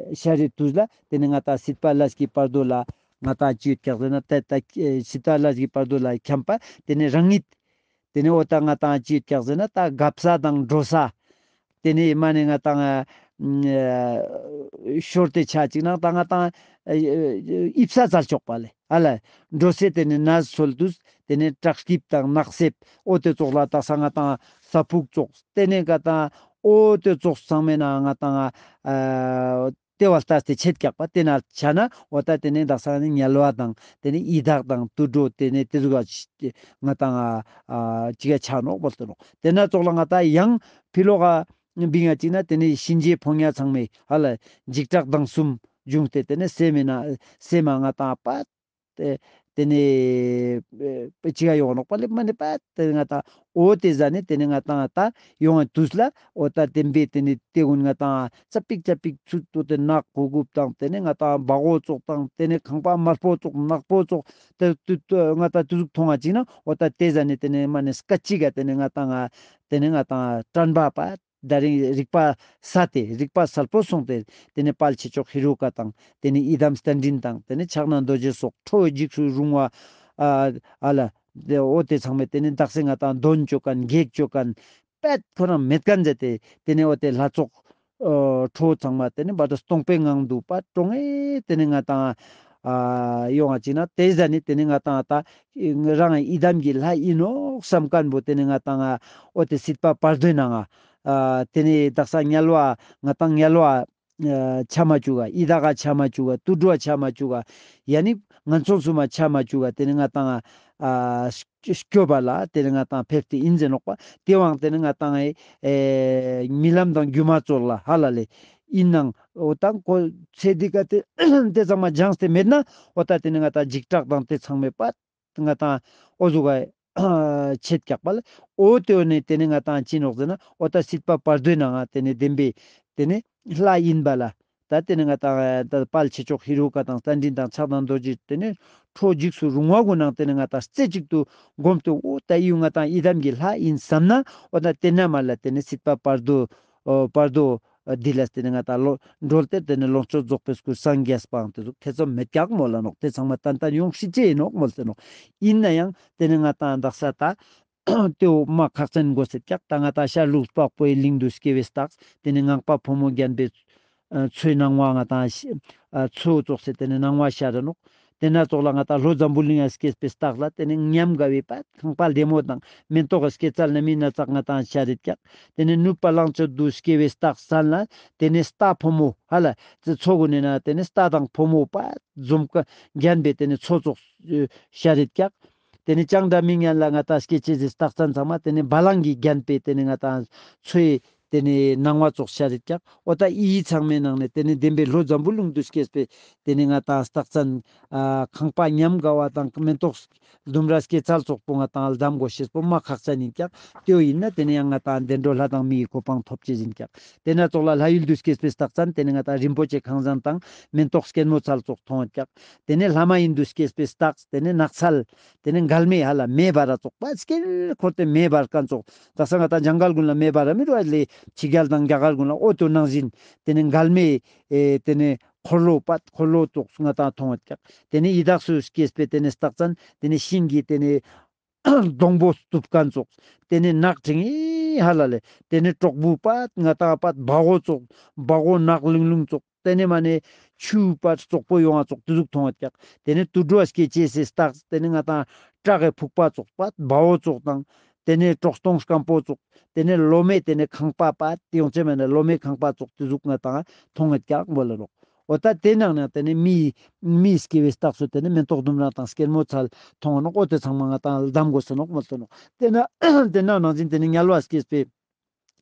ཨེ་ཤར་རི་དུས་ལ་ཏེ་ནེ་ང་ཏང་སྲིད་པ་ལས་ཀྱི་བར་དོ་ལ་ང་ཏང་ཅི་ཡོད་ཀྱག་ཟེར་ན་ཏེ་ད་ཨེ་སྲིད་པ་ལས་ཀྱི་བར་དོ་ལ་འཁྱམས་པ་ཏེ་ནེ་རང་ཉིད་ཏེ་ནེ་འོ་ད་ང་ཏང་ཅི་ཡོད་ཀྱག་ཟེར་ན་ད་རྒབ་ས་དང་འགྲོ་ས་ཏེ་ནེ་མ་ནེ་ང་ཏང་ཨ་ཤོར་ཏེ་ཆ་ཅིག་ནང་ད་ང་ཏང་ཨ་ཨ་ཨིབ་ས་ཙལ་ཆོག་པ་ལེ་ཧ་ལ་འགྲོ་སའི་ཏེ་ནེ་ནས་སོལ་དུས་ཏེ་ནེ་བྲག་སྐྱིབས་དང་ནགས་གསེབ་འོ་ཏེ་ཙོགས་ལ་དག་ས་ང་ཏང་ས་ཕུག་ཙོགས་ཏེ་ནེ་ང་ཏང་འོ་ཏེ་ཙོགས་ཚང་མའི་ནང་ང་ཏང་ཨ་ཏེ་བ་ལྟ་སྟེ་ཆེད་ཀྱག་པ་ཏེ་ན་ཆ་ན་འོ་ད་ཏེ་ནེ་དག་ས་ནི་དམྱལ་བ་དང་ཏེ་ནེ་ཡི་དྭགས་དང་དུད་འགྲོ་ཏེ་ནེ་ཏེ་ཟུག་ག་ང་ཏང་ཨ་ཅི་ག་ཆ་ནོག་མོལ་ཏེ་ནོག། ཏེ་ན་ཙོགས་ལ་ང་ཏང་ཡང་ཕི་ལོག་ག་བིང་ང་ཅིག་ན་ཏེ་ནེ་གཤིན་རྗེའི་ཕོ་ཉ་ཚང་མའི་ཧ་ལ་འཇིགས་སྐྲག་སྡང་གསུམ་བྱུང་སྟེ་ཏེ་ནེ་སེམས་མེད་ན་སེམས་མ་ང་ཏང་པ་ཏེ་ཏེ་ནེ་ཨེ་ཅི་ག་ཡོང་ནོག་པ་ལེ་མ་ནེ་པ་ཏེ་ང་ཏང་འོ་ཏེ་ཟ་ནེ་ཏེ་ནེ་ང་ཏང་ད་ཡོང་བ་དུས་ལ་འོ་ད་བདེན་པའི་ཏེ་ནེ་ཏེ་གུན་ང་ཏང་ཙ་པིག་ཙ་པིག་ཚུད་དུ་ཏེ་ནག་གོ་གུབ་དང་ཏེ་ནེ་ང་ཏང་བ་གོ་ཙོགས་དང་ཏེ་ནེ་ཁང་པ་དམར་པོ་ཙོགས་ནག་པོ་ཙོགས་ཏེ་ཏུ་ཏུ་ང་ཏང་ཏུ་ཟུག་མཐོང་ང་ཅིག་ན་འོ་ད་ཏེ་ཟ་ནེ་ཏེ་ནེ་མ་ནེ་སྐད་ཅིག་ག་ཏེ་ནེ་ང་ཏང་ཏེ་ནེ་ང་ཏང་དྲན་པ་པ་ད་རིང་རིག་པ་སད་དེ་རིག་པ་གསལ་པོ་སོང་སྟེ་ཏེ་ནེ་དཔལ་ཆེ་མཆོག་ཧེ་རུ་ཀ་དང་ཏེ་ནེ་ཡི་དམ་རྟ་མགྲིན་དང་ཏེ་ནེ་ཕྱག་ན་རྡོ་རྗེ་སོགས་ཁྲོ་བོའི་འཇིགས་སུ་རུང་བ་ཨ་ཨ་ལ་ཏེ་འོ་ཏེ་ཚང་མས་ཏེ་ནེ་དག་ས་ང་ཏང་འདོན་བཅོ་ཁན་གེགས་བཅོ་ཁན་པད་ཁོ་རང་མེད་ཁན་མཛད་དེ་ཏེ་ནེ་འོ་ཏེ་ལྷ་ཚོགས་ཨ་ཁྲོ་བོ་ཚང་མ་ཏེ་ནེ་བར་དུ་སྟོང་པའི་ངང་དུ་པ་ཀྲོང་ངེ་ཏེ་ནེ་ང་ཏང་ཨ་ཡོང་ང་ཅིག་ན་ཏེ་ཟ་ནེ་ཏེ་ནེ་ང་ཏང་ད་རང་ཡི་དམ་གྱི་ལྷ་ཨིན་ནོག་སམ་ཁན་བོ་ཏེ་ནེ་ང་ཏང་ཨ་འོ་ཏེ་སྲིད་པ་བར་དོའི་ནང་ང་ཨ་ཏེ་ནེ་དག་ས་དམྱལ་བ་ང་ཏང་དམྱལ་བ་ ཆ་མ་བཅུག་ག། ཡི་དྭགས་ཆ་མ་བཅུག་ག། དུད་འགྲོ་ཆ་མ་བཅུག་ག། ཡ་ནི་ངན་སོང་གསུམ་མ་ཆ་མ་བཅུག་ག། ཏེ་ནེ་ང་ཏང་ཨ་སྐྱོབ་པ་ལ་ཏེ་ནེ་ང་ཏང་ཕེབས་ཏེ་ཨིན་ཟེར་ནོག་པ། ཏེ་བོའང་ཏེ་ནེ་ང་ཏང་ཨེ་རྨི་ལམ་དང་སྒྱུ་མ་ཙོགས་ལ་ཧ་ལ་ལེ། ཨིན་ནའང་འོ་ད་ཁོ་ཚེ་འདི་ཀ་ཏེ་ཏེ་ཚང་མ་སྦྱངས་ཏེ་མེད་ན་འོ་ད་ཏེ་ནེ་ང་ཏང་འཇིགས་སྐྲག་དང་ཏེ་ཚང་མའི་པ་ང་ཏང་འོ་ཟུག་ག་ཆད་ཀྱག་པ་ལ། འོ་ཏེ་འོ་ནེ་ཏེ་ནེ་ང་ཏང་ཅི་ནོག་ཟེར་ན་འོ་ད་སྲིད་པ་བར་དོའི་ནང་ང་ཏེ་ནེ་བདེན་པའི་ཏེ་ནེ་ལྷ་ཨིན་པ་ལ། ད་ཏེ་ནེ་ང་ཏང་ད་དཔལ་ཆེ་མཆོག་ཧེ་རུ་ཀ་དང་རྟ་མགྲིན་དང་ཕྱག་དང་རྡོ་རྗེ་ཏེ་ནེ་ཁྲོ་འཇིགས་སུ་རུང་བ་གུན་ནང་ཏེ་ནེ་ང་ཏང་རྩེ་གཅིག་ཏུ་བསྒོམས་ཏེ་འོ་ད་ཡུ་ང་ཏང་ཡི་དམ་གྱི་ལྷ་ཨིན་བསམ་ན་འོ་ད་ཏེ་ན་མ་ལ་ཏེ་ནེ་སྲིད་པ་བར་དོ་བར་དོ་འདི་ལ་ཏེ་ནེ་ང་ཏང་ལོ་འགྲོ་སྟེ་ཏེ་ནེ་ལོངས་སྤྱོད་རྫོགས་པའི་སྐུ་སངས་རྒྱས་པའང་ཏེ་ཟུག་ཐེ་ཚོམ་མེད་ཀྱག་མོལ་ལ་ནོག། ཏེ་ཚང་མ་ཏན་ཏན་ཡོང་སྲིད་ཅེས་ཨིན་ནོག་མོལ་ཏེ་ནོག། ཨིན་ནའང་ཏེ་ནེ་ང་ཏང་དག་ས་ད་ཏེ་བོ་མ་ཁག་ཅན་དགོས་སེད་ཀྱག། ད་ང་ཏང་ཤར་ལུགས་འཕགས་པོའི་གླིང་དུ་སྐྱེ་བའི་རྟགས། ཏེ་ནེ་ངང་པ་ཕོ་མོ་བརྒྱན་པའི་མཚོའི་སྣང་བ་ང་ཏང་མཚོ་ཙོགས་སེ་ཏེ་ནེ་སྣང་བ་ཤར་ར་ནོག། ཏེ་ན་ཙོགས་ལ་ང་ཏང་ལྷོ་འཛམ་བུ་གླིང་ང་སྐྱེས་པའི་རྟགས་ལ་ཏེ་ནེ་ཉམས་དགའ་བའི་པ་ཁང་པ་ལྡེ་མོ་དང་མེན་ཏོག་གི་སྐྱེད་ཚལ་སྣ་མིན་སྣ་ཚགས་ང་ཏང་ཤར་རེད་ཀྱག། ཏེ་ནེ་ནུབ་བ་ལང་སྤྱོད་དུ་སྐྱེ་བའི་རྟགས་ས་ལ་ཏེ་ནེ་རྟ་ཕོ་མོ་ཧ་ལ་ཙི་མཚོ་གུན་ནི་ན་ཏེ་ནེ་རྟ་དང་ཕོ་མོ་པ་འཛོམས་ཀ་བརྒྱན་པའི་ཏེ་ནེ་མཚོ་ཙོགས་ཤར་རེད་ཀྱག། ཏེ་ནེ་བྱང་སྒྲ་མི་སྙན་ལ་ང་ཏང་སྐྱེ་ཅེས་སི་རྟགས་མཚན་ཚང་མ་ཏེ་ནེ་བ་ལང་གིས་བརྒྱན་པའི་ཏེ་ནེ་ང་ཏང་མཚོའི་ཏེ་ནེ་སྣང་བ་ཙོགས་ཤར་རེད་ཀྱག། འོ་ད་འི་ཚང་མའི་ནང་ནེ་ཏེ་ནེ་བདེན་པའི་ལྷོ་འཛམ་བུ་གླིང་དུ་སྐྱེས་པའི་ཏེ་ནེ་ང་ཏང་རྟགས་མཚན་ཨ་ཁང་པ་ཉམས་དགའ་བ་དང་མེན་ཏོག་ལྡུམ་ར་སྐྱེད་ཚལ་ཙོགས་པོ་ང་ཏང་ལྡམ་དགོས་ཤེས་པོ་མ་ཁག་ཅན་ཨིན་ཀྱག། ཏེ་བོ་ཨིན་ན་ཏེ་ནེ་ཡང་ང་ཏང་བདེ་འགྲོ་ལྷ་དང་མིའི་གོ་འཕང་ཐོབ་ཅེས་ཨིན་ཀྱག། ཏེ་ན་ཙོགས་ལ་ལྷ་ཡུལ་དུ་སྐྱེས་པའི་རྟགས་མཚན་ཏེ་ནེ་ང་ཏང་རིན་པོ་ཆེ་ཁང་བཟང་དང་མེན་ཏོག་སྐྱེད་མོས་ཚལ་ཙོགས་མཐོང་ཡོད་ཀྱག། ཏེ་ནེ་ལྷ་མ་ཡིན་དུ་སྐྱེས་པའི་རྟགས་ཏེ་ནེ་ནགས་ཚལ་ཏེ་ནེ་མགལ་མེ་ཧ་ལ་མེ་འབར་ར་ཙོགས་པ་སྐྱིལ་ཁོར་ཏེ་མེ་འབར་མཁན་ཙོགས། དག་ས་ང་ཏང་ཇང་གལ་གུན་ལ་མེ་འབར་ར་མི་རུ་ཨ་ལེ་ཕྱི་རྒྱལ་དང་རྒྱ་གར་གུན་ལ་འོ་ཏེ་ནང་བཞིན་ཏེ་ནེ་མགལ་མེ་ཨེ་ཏེ་ནེ་འཁོར་ལོ་པ་འཁོར་ལོ་ཙོགས་ང་ཏང་མཐོང་ཡོད་ཀྱག། ཏེ་ནེ་ཡི་དྭགས་སུ་སྐྱེས་པའི་ཏེ་ནེ་རྟགས་མཚན་ཏེ་ནེ་ཤིང་གི་ཏེ་ནེ་སྡོང་པོ་གཏུབ་མཁན་ཙོགས། ཏེ་ནེ་ནག་ཕྲེང་ཧ་ལ་ལེ། ཏེ་ནེ་གྲོག་བུ་པ་ང་ཏང་པ་སྦ་གོ་ཙོགས། སྦ་གོ་ནག་ལུང་ལུང་ཙོགས། ཏེ་ནེ་མ་ནེ་ཆུ་པ་ཙོགས་པོ་ཡོང་བ་ཙོགས་ཏེ་ཟུག་མཐོང་བ་ཀྱག། ཏེ་ནེ་དུད་འགྲོ་སྐྱེ་ཅེས་སི་རྟགས། ཏེ་ནེ་ང་ཏང་བྲག་གི་ཕུག་པ་ཙོགས་པ་སྦ་བོ་ཙོགས་དང་། ཏེ་ནེ་གྲོག་སྟོང་སྐམ་པོ་ཙོགས། ཏེ་ནེ་ལོ་མའི་ཏེ་ནེ་ཁང་པ་པ་ཏེ་ཡོང་ཅེས་མ་ནེ་ལོ་མའི་ཁང་པ་ཙོགས་ཏེ་ཟུག་ང་ཏང་མཐོང་བ་ཀྱག་མོལ་ལ་ནོག། འོ་ད་ཏེ་ནང་ནེ་ཏེ་ནེ་མི་མི་སྐྱེ་བའི་རྟགས་སུ་ཏེ་ནེ་མེན་ཏོག་ལྡུམ་ར་དང་སྐྱེད་མོས་ཚལ་མཐོང་ནོག། འོ་ཏེ་ཚང་མ་ང་ཏང་ལྡམ་དགོས་ས་ནོག་མོལ་ཏེ་ནོག། ཏེ་ན་ཏེ་ན་ནང་བཞིན་ཏེ་ནེ་དམྱལ་བ་སྐྱེས་པའི་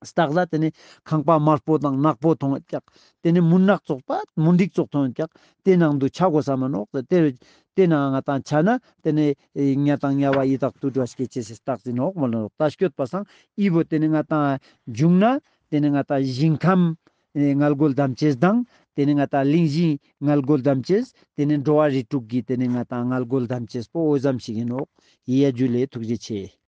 རྟགས་ལ་ཏེ་ནེ་ཁང་པ་དམར་པོ་དང་ནག་པོ་མཐོང་ཡོད་ཀྱག། ཏེ་ནེ་མུན་ནག་ཙོགས་པ་མུན་དིག་ཙོགས་མཐོང་ཡོད་ཀྱག། ཏེ་ནང་དུ་ཆ་དགོས་ས་མ་ནོག། ཏེ་ཏེ་ནང་ང་ཏང་ཆ་ན་ཏེ་ནེ་དམྱལ་དང་དམྱལ་བ་ཡི་དྭགས་དུད་འགྲོ་སྐྱེ་ཅེས་སི་རྟགས་ཨིན་ནོག་མོལ་ལ་ནོག། ད་སྐྱོད་པ་སང་འི་བོ་ཏེ་ནེ་ང་ཏང་འབྱུང་ན་ཏེ་ནེ་ང་ཏང་ཞིང་ཁམས་ཨེ་མངལ་སྒོ་ལྡམ་ཅེས་དང་ཏེ་ནེ་ང་ཏང་གླིང་བཞིའི་མངལ་སྒོ་ལྡམ་ཅེས་ཏེ་ནེ་འགྲོ་བ་རིགས་དྲུག་གི་ཏེ་ནེ་ང་ཏང་མངལ་སྒོ་ལྡམ་ཅེས་པོ་འོ་ཙམ་ཞིག་ཨིན་ནོག། ཡ་ཇུ་ལེ། ཐུགས་རྗེ་ཆེ།